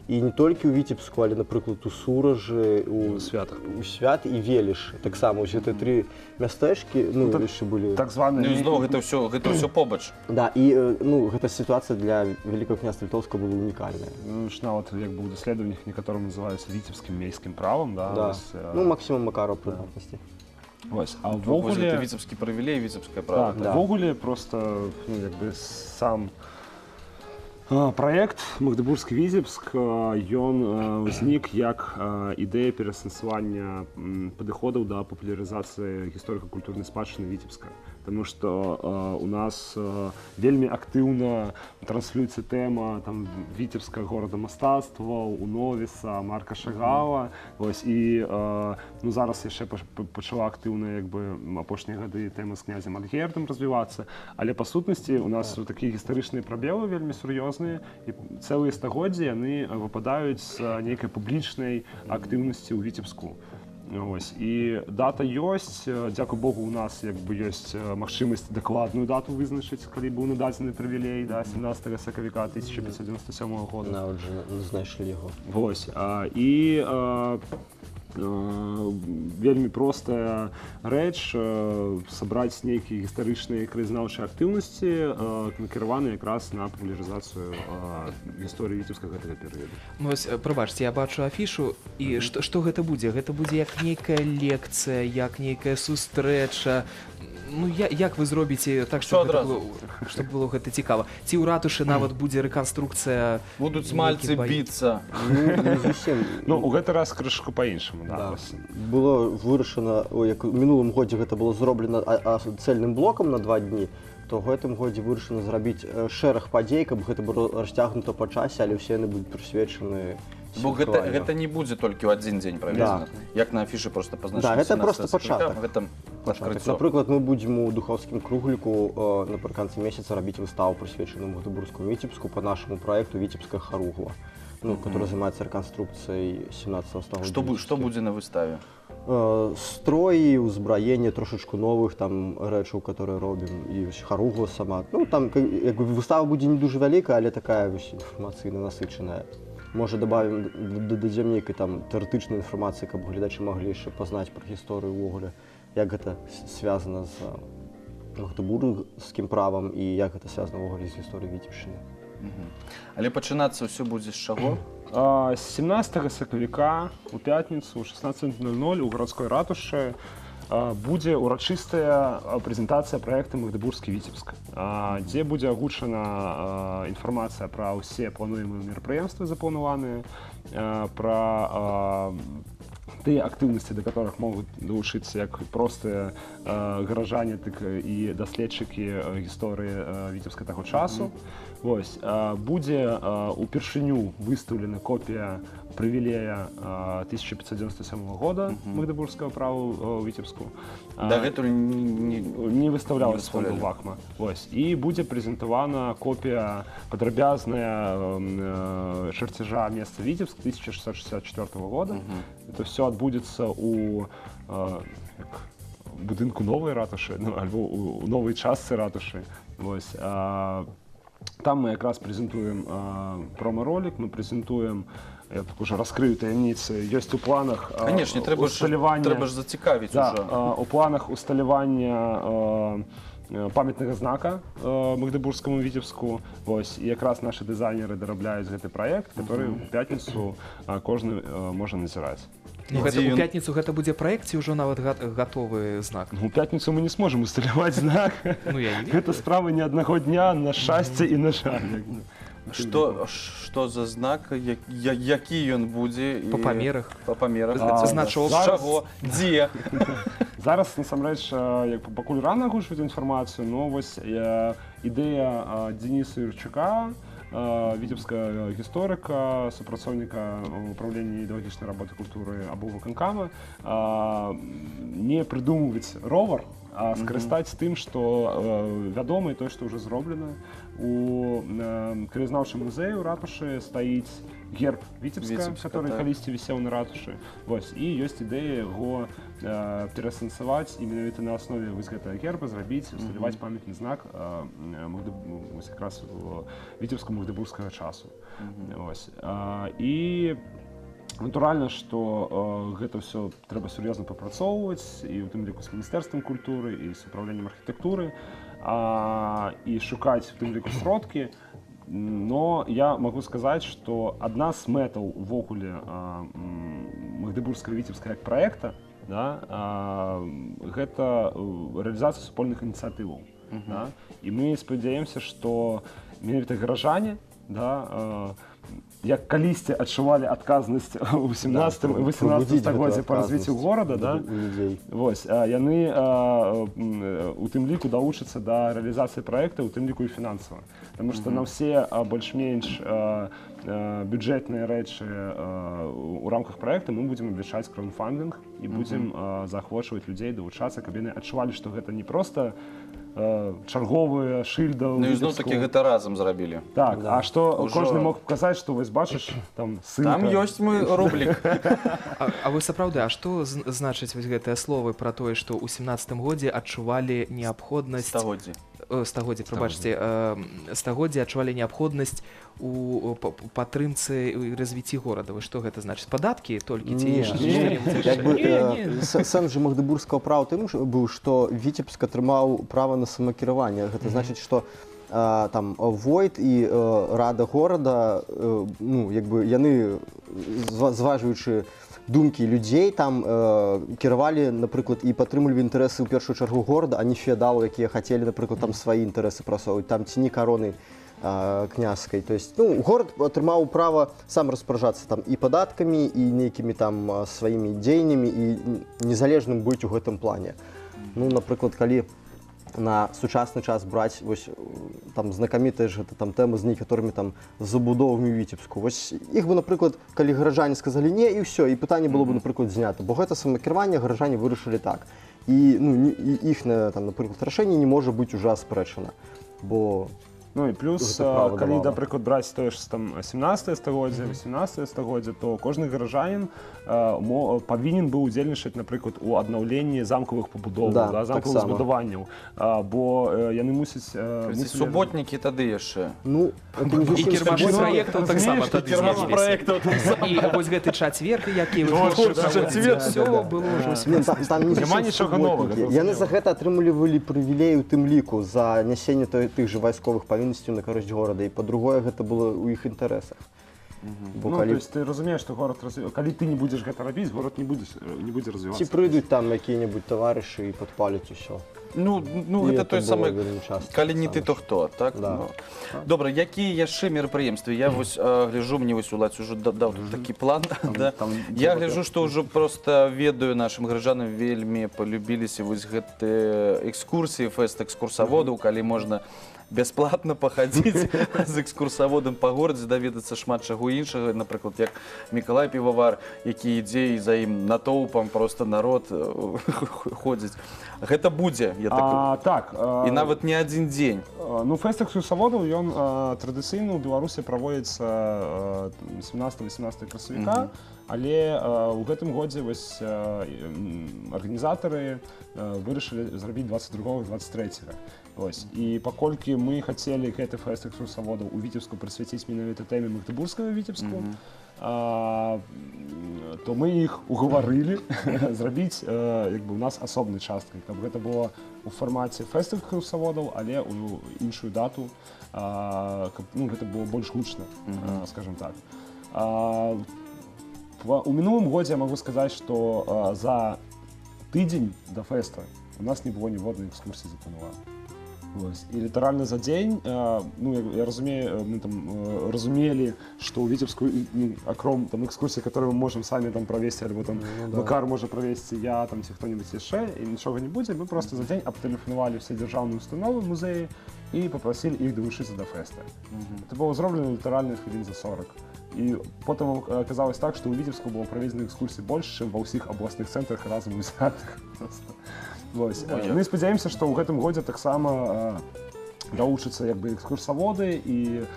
І не толькі ў Віцебску, але, напрыклад, у Суражы, У Святах. у Свят і Веліш. Таксама вось гэтыя тры мястэчкі, ну, Ну, так- яшчэ былі. Так званы Ну, і зноў гэта ўсё побач. Да, і ну, гэта сітуацыя для Вялікага княства Літоўскага была унікальная. Ну, ж нават як бы ў даследаваннях некаторым называюцца віцебскім мейскім правам, да, Да. вось, Ну, Максімам Макарова прынамсі. Вось, а Вось гэта ўвогуле віцебскі прывілей, віцебскае права. Так, Да. увогуле просто, ну, як бы сам праект Магдэбургскі Віцебск, ён узнік як ідэя пераасэнсавання падыходаў да папулярызацыі гісторыка-культурнай спадчыны Віцебска. Таму што у нас вельмі актыўна транслюецца тэма там віцебскага горада мастацтва, Уновіса, Марка Шагала. Вось, і ну, зараз яшчэ пачала актыўна, як бы, апошнія гады тэма з князем Альгердам развівацца. Але па сутнасці у нас такія гістарычныя прабелы вельмі сур'ёзныя, і цэлыя стагоддзі яны выпадаюць з нейкай публічнай актыўнасці ў Віцебску. Ось. І дата ёсць, дзякуй Богу, у нас як бы ёсць магчымасць дакладную дату вызначыць, калі быў нададзены прывілей, да, 17 сакавіка 1597 года. Нават жа знайшлі яго. Вось. І Вельмі простая рэч: сабраць нейкія гістарычныя, краязнаўчыя актыўнасці, накіраваныя якраз на папулярызацыю гісторыі Віцебска гэтага перыяду. Ну, вось, прабачце, я бачу афішу, і што гэта будзе? Гэта будзе як нейкая лекцыя, як нейкая сустрэча? Ну, як вы зробіце так, Всё чтобы гэта адразу. было, чтоб было гэта цікава? Ці ў ратушы нават будзе рэканструкцыя Будуць нейкіх мальцы баі- біцца. Ну, не зусім. Ну, у гэты раз крышку по-іншаму, да, Да. вось. Было вырашана, о, як у мінулым годзе гэта было зроблена цельным блокам на 2 дні, то ў гэтым годзе вырашана зрабіць шэраг падзей, каб гэта было расцягнута па часе, але ўсе яны будуць прысвечаны Бо гэта, святкаванню. гэта не будзе толькі ў адзін дзень праведзена. Як на афішы просто пазначана Да, гэта 17 просто сакавіка, пачатак. Гэта Пачатак. адкрыццё. Напрыклад, мы будзем у Духаўскім кругліку напрыканцы месяца рабіць выставу, прысвечаную Магдыбургскому Віцебску па нашаму праекту «Віцебская харугва», ну, который занимается рэканструкцыяй 17 стагоддзя. Што будзе на выставе? Строі, узбраенне, трошачку новых там рэчаў, которые робім, і вось харугва сама. Ну, там як бы выстава будзе не дужа вялікая, але такая вось інфармацыйна насычаная. Можа, добавим, дадзем нейкай там тэарэтычнай інфармацыі, каб гледачы маглі яшчэ пазнаць пра гісторыю ўвогуле, як гэта связана з магдыбургскім правам і як гэта связана ўвогуле з гісторыяй Віцебшчыны. Але пачынацца ўсё будзе з чаго? З 17 сакавіка у пятніцу у 16:00 у гарадской ратушы будзе ўрачыстая прэзентацыя праекта «Магдыбургскі Віцебск», дзе будзе агучана інфармацыя пра ўсе плануемыя мерапрыемствы, запланаваныя, пра тыя актыўнасці, да которых могуць далучыцца як простыя гараджане, так і даследчыкі гісторыі Віцебска таго часу. Вось, будзе упершыню выстаўлена копія прывілея 1597 года магдыбургскага права ў Віцебску. Дагэтуль не, Не выставлялась Не фонду выставлялі. ВАКМА. Вось. І будзе прэзентавана копія падрабязная чарцяжа месца Віцебск 1664 года. Это все адбудзецца у як, будынку новай ратушы, ну, альбо у новай частцы ратушы. Вось. Там мы якраз прэзентуем промо-ролик, мы прэзентуем, я так уже раскрыю таямніцы, ёсць у планах Канешне, трэба ж, усталяванне- трэба ж зацікавіць Да, ужо. у планах усталявання памятнага знака магдыбургскаму Віцебску. Вось, і якраз нашы дызайнеры дарабляюць гэты праект, который у пятніцу кожны можа назіраць. Ну, І гэта, дзе у ён? пятніцу гэта будзе праект ці ўжо нават гатовы знак? Ну, у пятніцу мы не сможам усталяваць знак. Ну, я не Гэта справа не аднаго дня, на шчасце і на жаль, як бы. Што за знак, які ён будзе? Па памерах. Па памерах. Значок. З чаго? Дзе? Зараз насамрэч як бы пакуль рана агучваць інфармацыю, но вось ідэя Дзениса Юрчука, віцебскага гісторыка, супрацоўніка управлення ідэалагічнай работы, культуры аблвыканкама, не прыдумваць ровар, а скарыстаць тым, што вядома, і тое, што ўжо зроблена. У краязнаўчым музеі ў ратушы стаіць герб Віцебска, Віцебска, который калісьці вісеў на ратушы. Вось, і ёсць ідэя яго пераасэнсаваць і менавіта на аснове вось гэтага герба зрабіць, усталяваць памятны знак вось якраз Віцебску магдыбургскага часу. Вось. І натуральна, што гэта ўсё трэба сур'ёзна папрацоўваць, і ў тым ліку з міністэрствам культуры, і з управленнем архітэктуры, і шукаць у тым ліку сродкі. Но я могу сказаць, што адна з мэтаў увогуле Магдыбургскага Віцебска як праекта, да, гэта рэалізацыя супольных ініцыятываў. Да? І мы спадзяемся, што менавіта гараджане, да, як калісьці адчувалі адказнасць у 17 і 18 Прабудзіць стагоддзі гэту па развіццю адказнасць горада, да, у людзей. Вось, яны у тым ліку далучацца да рэалізацыі праекта, у тым ліку і фінансава. Таму што на ўсе больш-менш бюджэтныя рэчы у рамках праекта мы будзем абвяшчаць краўдфандынг і будзем заахвочваць людзей далучацца, каб яны адчувалі, што гэта не проста чарговая шыльда ў Ну і зноў такі Віцебску. гэта разам зрабілі. Так, Да. а што Ужо- кожны мог паказаць, што вось бачыш, там ссылка. Там ёсць мой рублік. А вы сапраўды, а што значыць вось гэтыя словы пра тое, што ў 17 годзе адчувалі неабходнасць Стагоддзі. стагоддзя, прабачце, стагоддзя адчувалі неабходнасць у падтрымцы і развіцці горада. Вось што гэта значыць? Падаткі толькі ці Не, яшчэ не. што-небудзь Як бы, яшчэ? Не, не. Сэнс жа магдэбургскага права тым ж быў, што Віцебск атрымаў права на самакіраванне. Гэта значыць, што там войт і рада горада, ну, як бы яны, зважваючы думкі людзей, там кіравалі, напрыклад, і падтрымлівалі інтарэсы ў першую чаргу горада, а не феадалаў, якія хацелі, напрыклад, там свае інтарэсы прасоўваць, там ці не кароны княскай. То есть, ну, горад атрымаў права сам распараджацца там і падаткамі, і нейкімі там сваімі дзеяннямі, і незалежным быць у гэтым плане. Ну, напрыклад, калі на сучасны час браць, вось там знакамітая ж гэта там тэма з некаторымі там забудовамі ў Віцебску. Вось іх бы, напрыклад, калі гараджане сказалі не, і ўсё, і пытанне было бы, напрыклад, знята, бо гэта самакіраванне, гараджане вырашылі так. І, ну, і іхнае там, напрыклад, рашэнне не можа быць ужо аспрэчана. Бо Ну і плюс, гэта права калі, давала. напрыклад, браць тое ж там 17 стагоддзя, 18 стагоддзя, то кожны гараджанін павінен быў удзельнічаць, напрыклад, у аднаўленні замкавых пабудоваў, Да, да, замкавых таксама. збудаванняў, бо яны мусяць мусілі- Суботнікі тады яшчэ. Ну, это не І зусім кірмашы суботнікі. праектаў таксама Разумееш, тады кірмаш з'явіліся. І вось гэты чацверг, які вы Творчы праводзіце, чацвер. всё было ўжо Не, там не Няма зусім нічога новага, суботнікі. Яны за зразумела. гэта атрымлівалі прывілеі ў тым ліку за нясенне тых же вайсковых павіннасцяў на карысць горада, і па-другое, гэта было ў іх інтарэсах. Бо Ну, калі то есть ты разумееш, што горад калі ты не будзеш гэта рабіць, горад не будзе развівацца. ці прыйдуць там якія-небудзь таварышы і падпаляць усё. Ну, І гэта это той было самы, вельмі часта калі не ты, таксама то ж. хто, так? Да. Ну. Добра, якія яшчэ мерапрыемствы? Я вось гляжу, мне вось Уладзь ужо даў тут такі план. Да. Там Я гляжу, што ўжо проста ведаю, нашым гараджанам вельмі полюбіліся вось гэтыя экскурсіі, фэст экскурсаводаў, калі можна бясплатна пахадзіць з экскурсаводам па горадзе, даведацца шмат чаго іншага, напрыклад, як Мікалай Півавар, які ідзе, і за ім натоўпам просто народ ходзіць. Гэта будзе, я так... Так. І нават не адзін дзень. Ну, фэст экскурсаводаў, ён традыцыйна ў Беларусі праводзіцца 17-18 красавіка, але ў гэтым годзе вось арганізатары вырашылі зрабіць 22 23. Вось. І паколькі мы хацелі гэты фэст экскурсаводаў у Віцебску прысвяціць менавіта тэме магдэбургскага Віцебску, то мы іх угаварылі зрабіць як бы у нас асобнай часткай, каб гэта было у фармаце фэст экскурсаводаў, але ў іншую дату, каб, ну, гэта было больш гучна, скажем так. У мінулым годзе я магу сказаць, што за тыдзень да фэста у нас не было ніводнай экскурсіі запланавана. Вось. І літаральна за дзень, ну, я разумею, мы там разумелі, што ў Віцебску, ну, акром там экскурсій, которые мы можем самі там правесці, альбо там Ну, да. Макар можа правесці, я там ці хто-нибудь яшчэ, і нічога не будзе, мы просто за дзень абтэлефанавалі все дзяржаўныя установы, музеі і папрасілі іх далучыцца да фэста. Это было зроблена літаральна хвілін за 40. І потым аказалось так, што ў Віцебску было праведзена экскурсій больш, чым ва ўсіх абласных цэнтрах разам узятых. Просто. Вось. Ой, Ну і спадзяемся, што ў гэтым годзе таксама далучацца як бы экскурсаводы і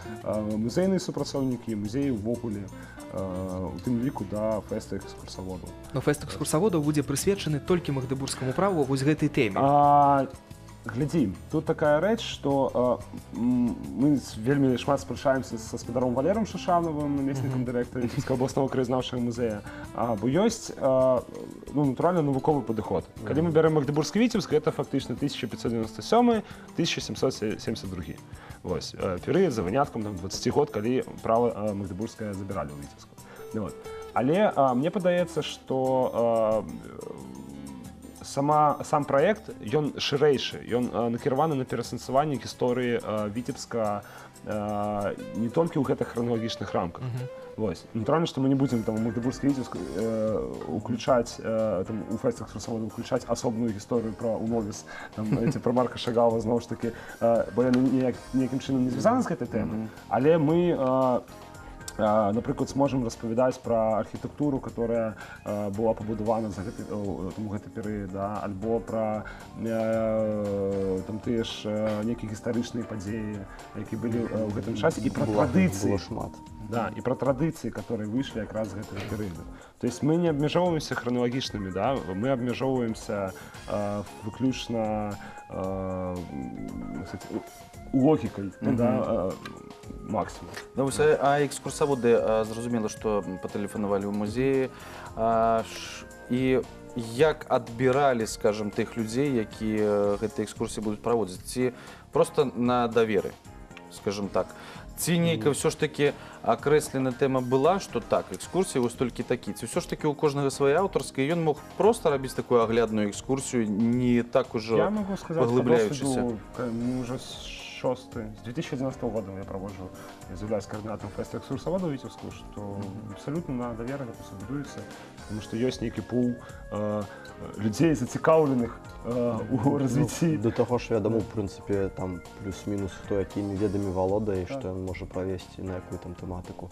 музейныя супрацоўнікі, музеі ўвогуле, у тым ліку да фэста экскурсаводаў. Но фэст экскурсаводаў будзе прысвечаны толькі магдэбургскаму праву, вось гэтай тэме. Глядзі, тут такая рэч, што мы вельмі шмат спрачаемся са спадаром Валером Шашановым, намеснікам дырэктара Віцебскага абласнога краязнаўчага музея, бо ёсць ну, натуральна навуковы падыход. Калі мы бярэм магдэбургскі Віцебск, гэта фактычна 1597 1772. Вось, перыяд за выняткам там 20 год, калі права магдэбургскае забіралі ў Віцебску. Ну, вот. Але мне падаецца, што сам праект, ён шырэйшы, ён накіраваны на пераасэнсаванне гісторыі Віцебска не толькі ў гэтых храналагічных рамках. Вось. Натуральна, што мы не будзем там у магдэбургскі Віцебск уключаць там, у фэст экскурсавода уключаць асобную гісторыю пра Уновіс там, ці пра Марка Шагала, зноў ж такі, бо яны ніякім чынам не звязаны з гэтай тэмай. Але мы напрыклад, сможам распавядаць пра архітэктуру, которая была пабудавана за гэты, там, у гэты перыяд, да, альбо пра там тыя ж нейкія гістарычныя падзеі, які былі ў гэтым часе, і пра Было традыцыі. шмат. Да, і пра традыцыі, которые выйшлі якраз з гэтага перыяду. То есть мы не абмяжоўваемся храналагічнымі, да, мы абмяжоўваемся выключна кстати, логікай, ну, да, максимум. Ну, вось, а экскурсаводы, зразумела, што патэлефанавалі ў музеі. І як адбіралі, скажем, тых людзей, якія гэтыя экскурсіі будуць праводзіць? Ці просто на даверы, скажем так? Ці нейкая ўсё ж такі акрэслена тэма была, што так, экскурсіі вось толькі такі? Ці ўсё ж такі ў кожнага свая аўтарская, і ён мог просто рабіць такую аглядную экскурсію, не так ужо Я могу сказать по паглыбляючыся? досведу, мы уже шосты, с 2011 года я провожу, я являюсь координатором феста экскурсовода Витебску, что абсолютно на доверие это все будуецца, потому что есть некий пул людей, зацікаўленых у развіцці. Ну, да таго ж, вядома, в прынцыпе, там плюс-мінус, хто якімі ведамі валодае, што ён можа правесці, на якую там тэматыку.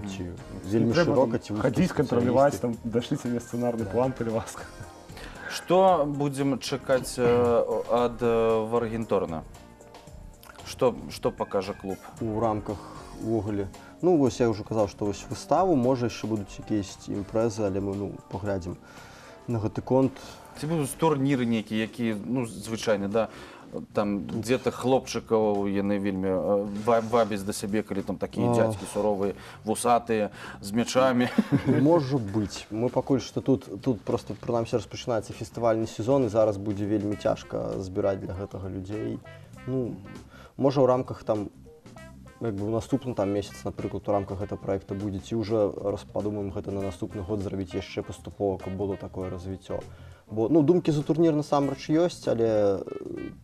Ці вельмі Не трэба шырока, там ці вузка хадзіць, кантраляваць, спецыялісты. там, дашліце мне сцэнарны план, калі ласка. Што будзем чакаць ад Варгенторна? Што пакажа клуб? У рамках увогуле. Ну, вось я ўжо казаў, што вось выставу, можа, яшчэ будуць якісь імпрэзы, але мы, ну, паглядзім на гэты конт. Ці будуць турніры нейкія, якія, ну, звычайна, да, там где-то хлопчыкаў яны вельмі вабяць да сябе, калі там такія дзядзькі суровыя, вусатыя, з мячамі. Можа быць. Мы пакуль што тут просто прынамсі распачынаецца фестывальны сезон, і зараз будзе вельмі цяжка збіраць для гэтага людзей. Ну, можа, ў рамках там, як бы ў наступны там месяц, напрыклад, у рамках гэтага праекта будзе, ці ўжо распадумаем гэта на наступны год зрабіць яшчэ паступова, каб было такое развіццё. Бо, ну, думкі за турнір насамрэч ёсць, але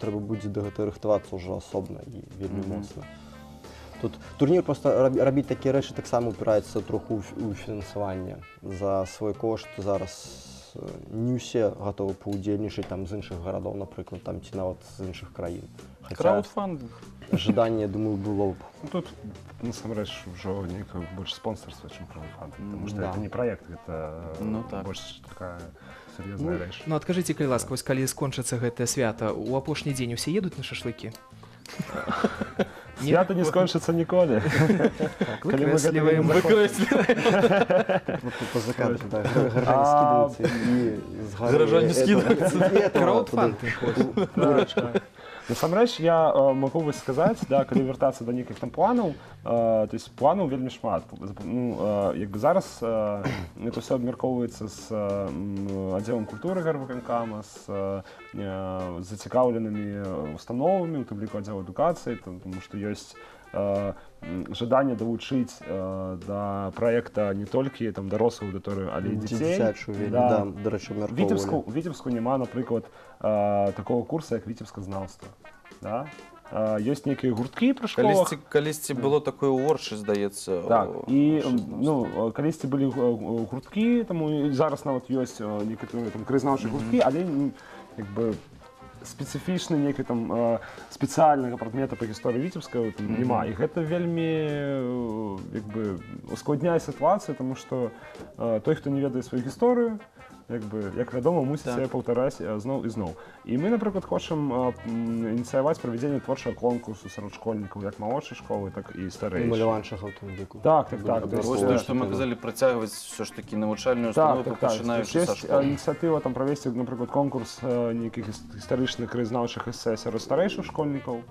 трэба будзе да гэтага рыхтавацца ўжо асобна і вельмі моцна. Тут турнір просто рабіць такія рэчы таксама упіраецца троху ў фінансаванне. За свой кошт зараз не ўсе гатовы паўдзельнічаць там з іншых гарадоў, напрыклад, там ці нават з іншых краін. Хаця Краўдфандинг. жаданне, думаю, было б. Ну, тут насамрэч ўжо некае больш спонсорства, чым краўдфандинг, потому что Да. это не проект, это Ну, так. больш такая сур'ёзная рэч. Ну, адкажыце, калі ласка, вось калі скончыцца гэтае свята, у апошні дзень усе едуць на шашлыкі? Не? Свята не скончыцца ніколі. Так, Калі мы гэтага не выкрэсліваем. Ну, па закадру, да, гаражане скідаюцца і з гары Гаражане скідаюцца. і этого Краўдфандинг. туды. Курачка. Насамрэч я могу вось сказаць, да, калі вяртацца да нейкіх там планаў, то есть планаў вельмі шмат. Ну, як бы зараз это все абмяркоўваецца з аддзелам культуры гарвыканкама, з зацікаўленымі установамі, у тым ліку аддзел адукацыі, там, тому што ёсць жаданне далучыць да праекта не толькі там дарослую аўдыторыю, але і Ці дзяцей. дзіцячую вельмі, Да. да, дарэчы, абмяркоўвалі. У Віцебску няма, напрыклад, такого курса, як віцебсказнаўства. Да? Ёсць нейкія гурткі пры школах. Калісьці было такое ў Оршы, здаецца. Так, і оршазнаўства. ну, калісьці былі гурткі, таму і зараз нават ёсць некаторыя там краязнаўчыя гурткі, але як бы спецыфічны нейкі там спецыяльнага прадмета па гісторыі Віцебска там няма. І гэта вельмі як бы ускладняе сітуацыю, таму што той, хто не ведае сваю гісторыю, як бы, як вядома, мусіць яе паўтараць зноў і зноў. І мы, напрыклад, хочам ініцыяваць правядзенне творчага конкурсу сярод школьнікаў, як малодшай школы, так і старэйшай. Маляванчага ў тым ліку. Так. То есть, Вось тое, што мы казалі, працягваць ўсё ж такі навучальную установу, пачынаючы са Ёсць школы. ініцыятыва там правесці, напрыклад, конкурс нейкіх гістарычных краязнаўчых эсэ сярод старэйшых школьнікаў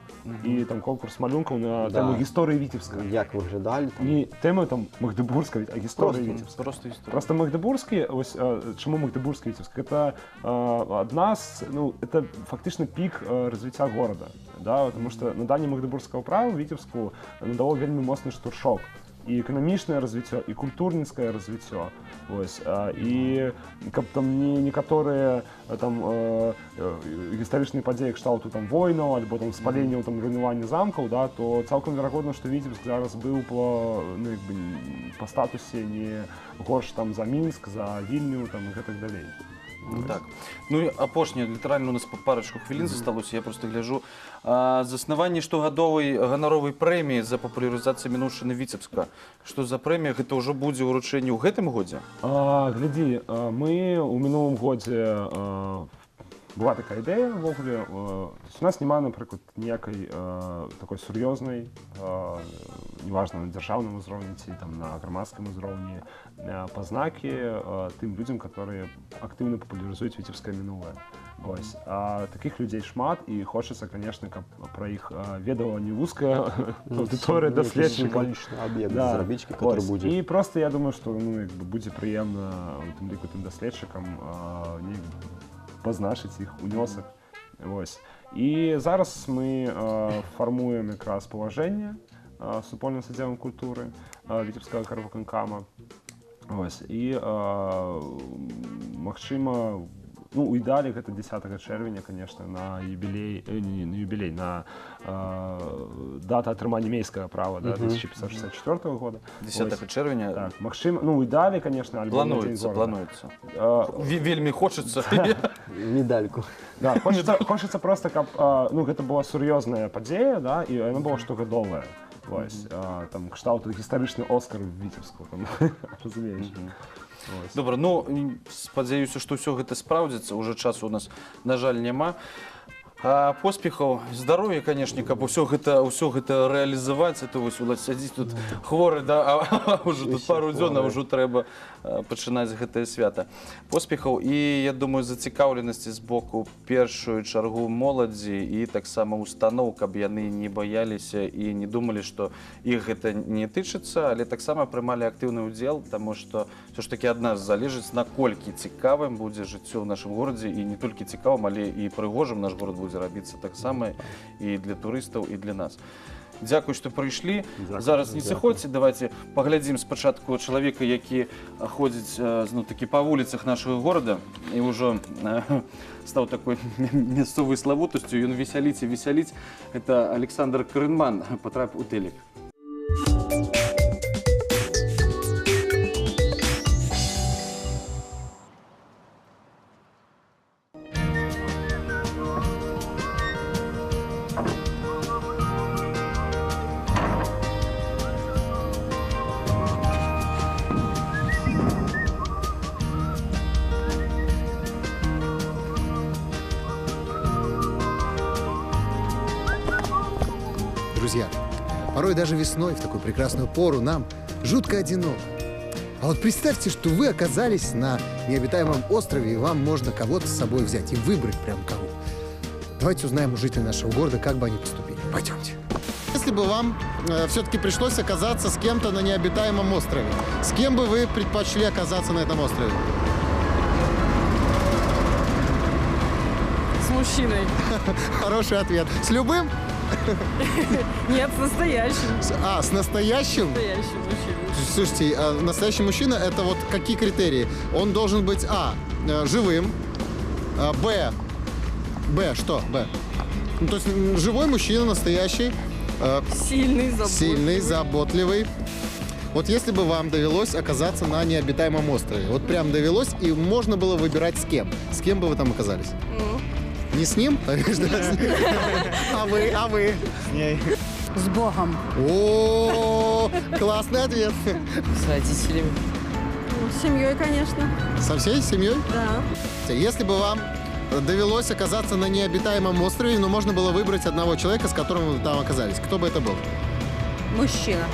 і там конкурс малюнкаў на тэму гісторыі Віцебска. Як выглядалі там. Не тэму там Магдэбургска, а гісторыі Віцебска. Просто гісторыя. Просто Магдебургскі, ось, чаму Магдебургскі Віцебск? Это одна з, ну, это фактычна пік развіцця горада, да, потому что наданне магдебургскага права Віцебску надало вельмі моцны штуршок. І эканамічнае развіццё, і культурніцкае развіццё. Вось, і каб там не некаторыя там гістарычныя падзеі кшталту там войнаў альбо там спаленняў, там руйнавання замкаў, да, то цалкам верагодна, што Віцебск зараз быў по, ну, як бы, па статусе не горш там за Мінск, за Вільню там і гэтак далей. Ну, так. Ну і апошняе, літаральна у нас па парачку хвілін засталося, я просто гляжу. Заснаванне штогадовай ганаровай прэміі за папулярызацыю мінуўшчыны Віцебска. Што за прэмія? Гэта ўжо будзе ўручэнне ў гэтым годзе? Глядзі, мы ў мінулым годзе, была такая ідэя ўвогуле. То есть у нас няма, напрыклад, ніякай такой сур'ёзнай неважна, на дзяржаўным узроўні ці там на грамадскім узроўні, пазнакі тым людзям, которые актыўна папулярызуюць віцебскае мінулае. Вось. А такіх людзей шмат, і хочацца, конечно, каб пра іх ведала не вузкая аўдыторыя даследчыкаў. Сімвалічны аб'ект Да. зрабіць, который Вось. будзе. І просто я думаю, што, ну, як бы будзе прыемна, у тым ліку тым даследчыкам, неяк пазначыць іх унёсак. Вось. І зараз мы фармуем якраз палажэнне супольна з аддзелам культуры Віцебскага гарвыканкама. Вось. І, магчыма, ну, у ідэале гэта 10 чэрвеня, конечно, на юбілей, не, не, на юбілей, на дата атрымання мейскага права, да, 1564 года. 10 Вось. чэрвеня. Так, магчыма, ну, у ідэале, конечно, альбо на дзень Плануецца, горада. плануецца. Вельмі хочацца. Медальку. Да, хочацца просто, каб, ну, гэта была сур'ёзная падзея, да, і яна была штогадовая. Вось, там, кшталту гістарычны Оскар в Віцебску, там, разумееш. Вось. Добра, ну, спадзяюся, што ўсё гэта спраўдзіцца, уже часу у нас, на жаль, няма. А поспехаў, здароўя, канешне, каб усё гэта рэалізаваць, а то вось Уладзь сядзіць тут хворы, да, а ўжо тут Усе пару дзён, а хворыя. ўжо трэба пачынаць гэтае свята. Поспехаў і, я думаю, зацікаўленасці з боку першую чаргу моладзі і таксама устаноў, каб яны не баяліся і не думалі, што іх гэта не тычыцца, але таксама прымалі актыўны ўдзел, таму што ўсё ж такі ад нас залежыць, наколькі цікавым будзе жыццё ў нашым горадзе, і не толькі цікавым, але і прыгожым наш горад будзе рабіцца таксама і для турыстаў, і для нас. Дзякуй, што прыйшлі. Дзякуй. Зараз не сыходзьце, давайте паглядзім спачатку чалавека, які ходзіць, зноў-такі па вуліцах нашага горада і ўжо стаў такой мясцовай славутасцю. Ён весяліць і весяліць. Это Александр Крынман, патрапіў у тэлек. Друзья, порой даже весной, в такую прекрасную пору, нам жутко одиноко. А вот представьте, что вы оказались на необитаемом острове, и вам можно кого-то с собой взять и выбрать прям кого. Давайте узнаем у жителей нашего города, как бы они поступили. Пойдемте. Если бы вам все-таки пришлось оказаться с кем-то на необитаемом острове, с кем бы вы предпочли оказаться на этом острове? С мужчиной. Хороший ответ. С любым? Нет, с настоящим. С настоящим? Настоящим мужчиной. Слушайте, а настоящий мужчина — это вот какие критерии? Он должен быть, живым, Б, Б, что? Б. Ну, то есть живой мужчина, настоящий. Сильный, заботливый. Сильный, заботливый. Вот если бы вам довелось оказаться на необитаемом острове, вот прям довелось, и можно было выбирать с кем. С кем бы вы там оказались? Не с ним? Конечно, с ним. А вы, а вы? С ней. С Богом. О, классный ответ. С родителями. С семьей, конечно. Со всей семьей? Да. Если бы вам довелось оказаться на необитаемом острове, но можно было выбрать одного человека, с которым вы там оказались, кто бы это был? Мужчина.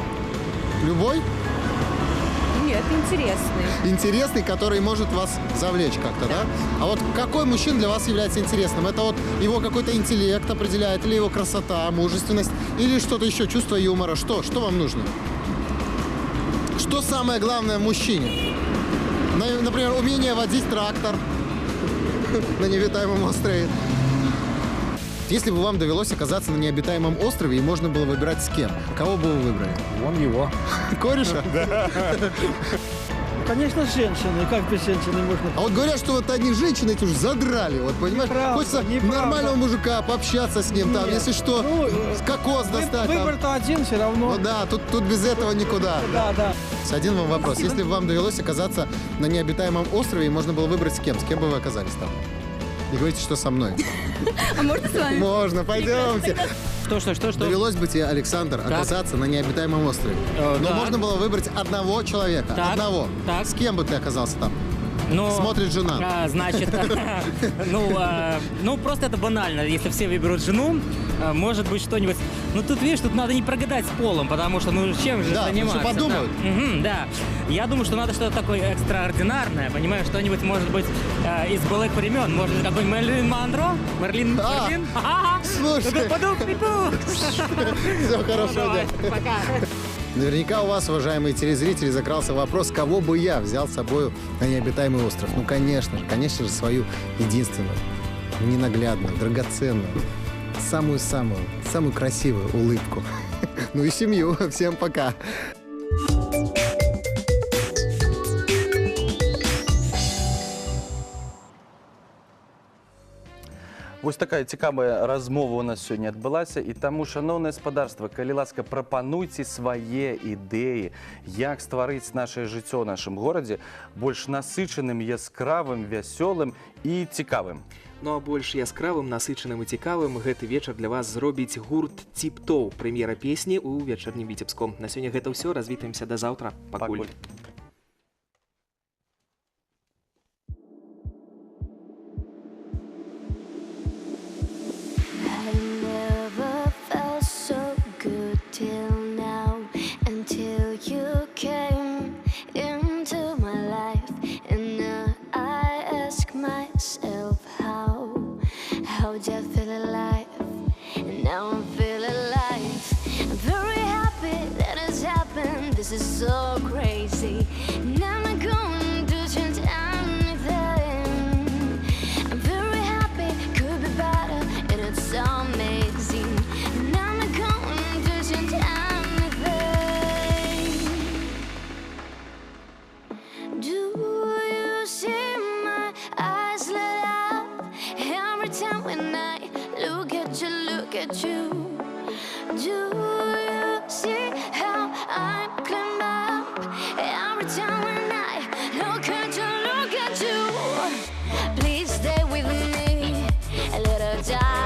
Любой? Нет, интересный. Интересный, который может вас завлечь как-то, да? А вот какой мужчина для вас является интересным? Это вот его какой-то интеллект определяет, или его красота, мужественность, или что-то еще, чувство юмора? Что? Что вам нужно? Что самое главное в мужчине? Например, умение водить трактор на необитаемом острове. Если бы вам довелось оказаться на необитаемом острове и можно было выбирать с кем, кого бы вы выбрали? Вон его. Кореша? Да. Конечно, с женщиной. Как без женщины можно? А вот говорят, что вот одни женщины эти уж задрали. Вот, понимаешь, Неправда, хочется неправда. нормального мужика, пообщаться с ним, там, Нет. если что, Ну, кокос достать. там. Выбор-то один все равно. Ну да, тут без этого никуда. Да, да. Один вам вопрос. Если бы вам довелось оказаться на необитаемом острове и можно было выбрать с кем бы вы оказались там? Не говорите, что со мной. А можно с вами? Можно, пойдемте. Что? Довелось бы тебе, Александр, Так. оказаться на необитаемом острове. Но так. можно было выбрать одного человека. Так. Одного. Так. С кем бы ты оказался там? Но, Смотрит жена. Значит, ну, просто это банально. Если все выберут жену, может быть, что-нибудь. Ну, тут, видишь, тут надо не прогадать с полом, потому что, ну, чем же Да, потому что заниматься? подумают. Да. Мгм, да. Я думаю, что надо что-то такое экстраординарное, понимаешь, что-нибудь, может быть, из былых времен. Может быть, какой-нибудь Мерлин Монро? Мерлин? А, Мерлин? Ха-ха-ха. слушай. Всего Все, хорошо, давай, да. пока. Наверняка у вас, уважаемые телезрители, закрался вопрос, кого бы я взял с собой на необитаемый остров. Ну, конечно же, свою единственную, ненаглядную, драгоценную, самую-самую, самую красивую улыбку. Ну и семью. Всем пока. Вось такая цікавая размова у нас сёння адбылася, і таму, шаноўнае спадарства, калі ласка, прапануйце свае ідэі, як стварыць наше жыццё ў нашым горадзе больш насычаным, яскравым, вясёлым і цікавым. Ну а больш яскравым, насычаным і цікавым гэты вечар для вас зробіць гурт Тип-Тоу. Прэм'ера песні ў Вячэрнім Віцебску. На сёння гэта ўсё, развітаемся да заўтра. Пакуль. Пакуль. I never felt so good till now, until you came into my life. And now I ask myself how do I feel alive? And now I'm feeling alive. I'm very happy that it's happened. This is so crazy. And I'm not going to change anything. I'm very happy, could be better, and it's amazing. And I'm not going to change anything. Do you see my eyes light up every time when I look at you, look at you? Do you see how I climb up every time when I look at you, look at you? Please stay with me a little time.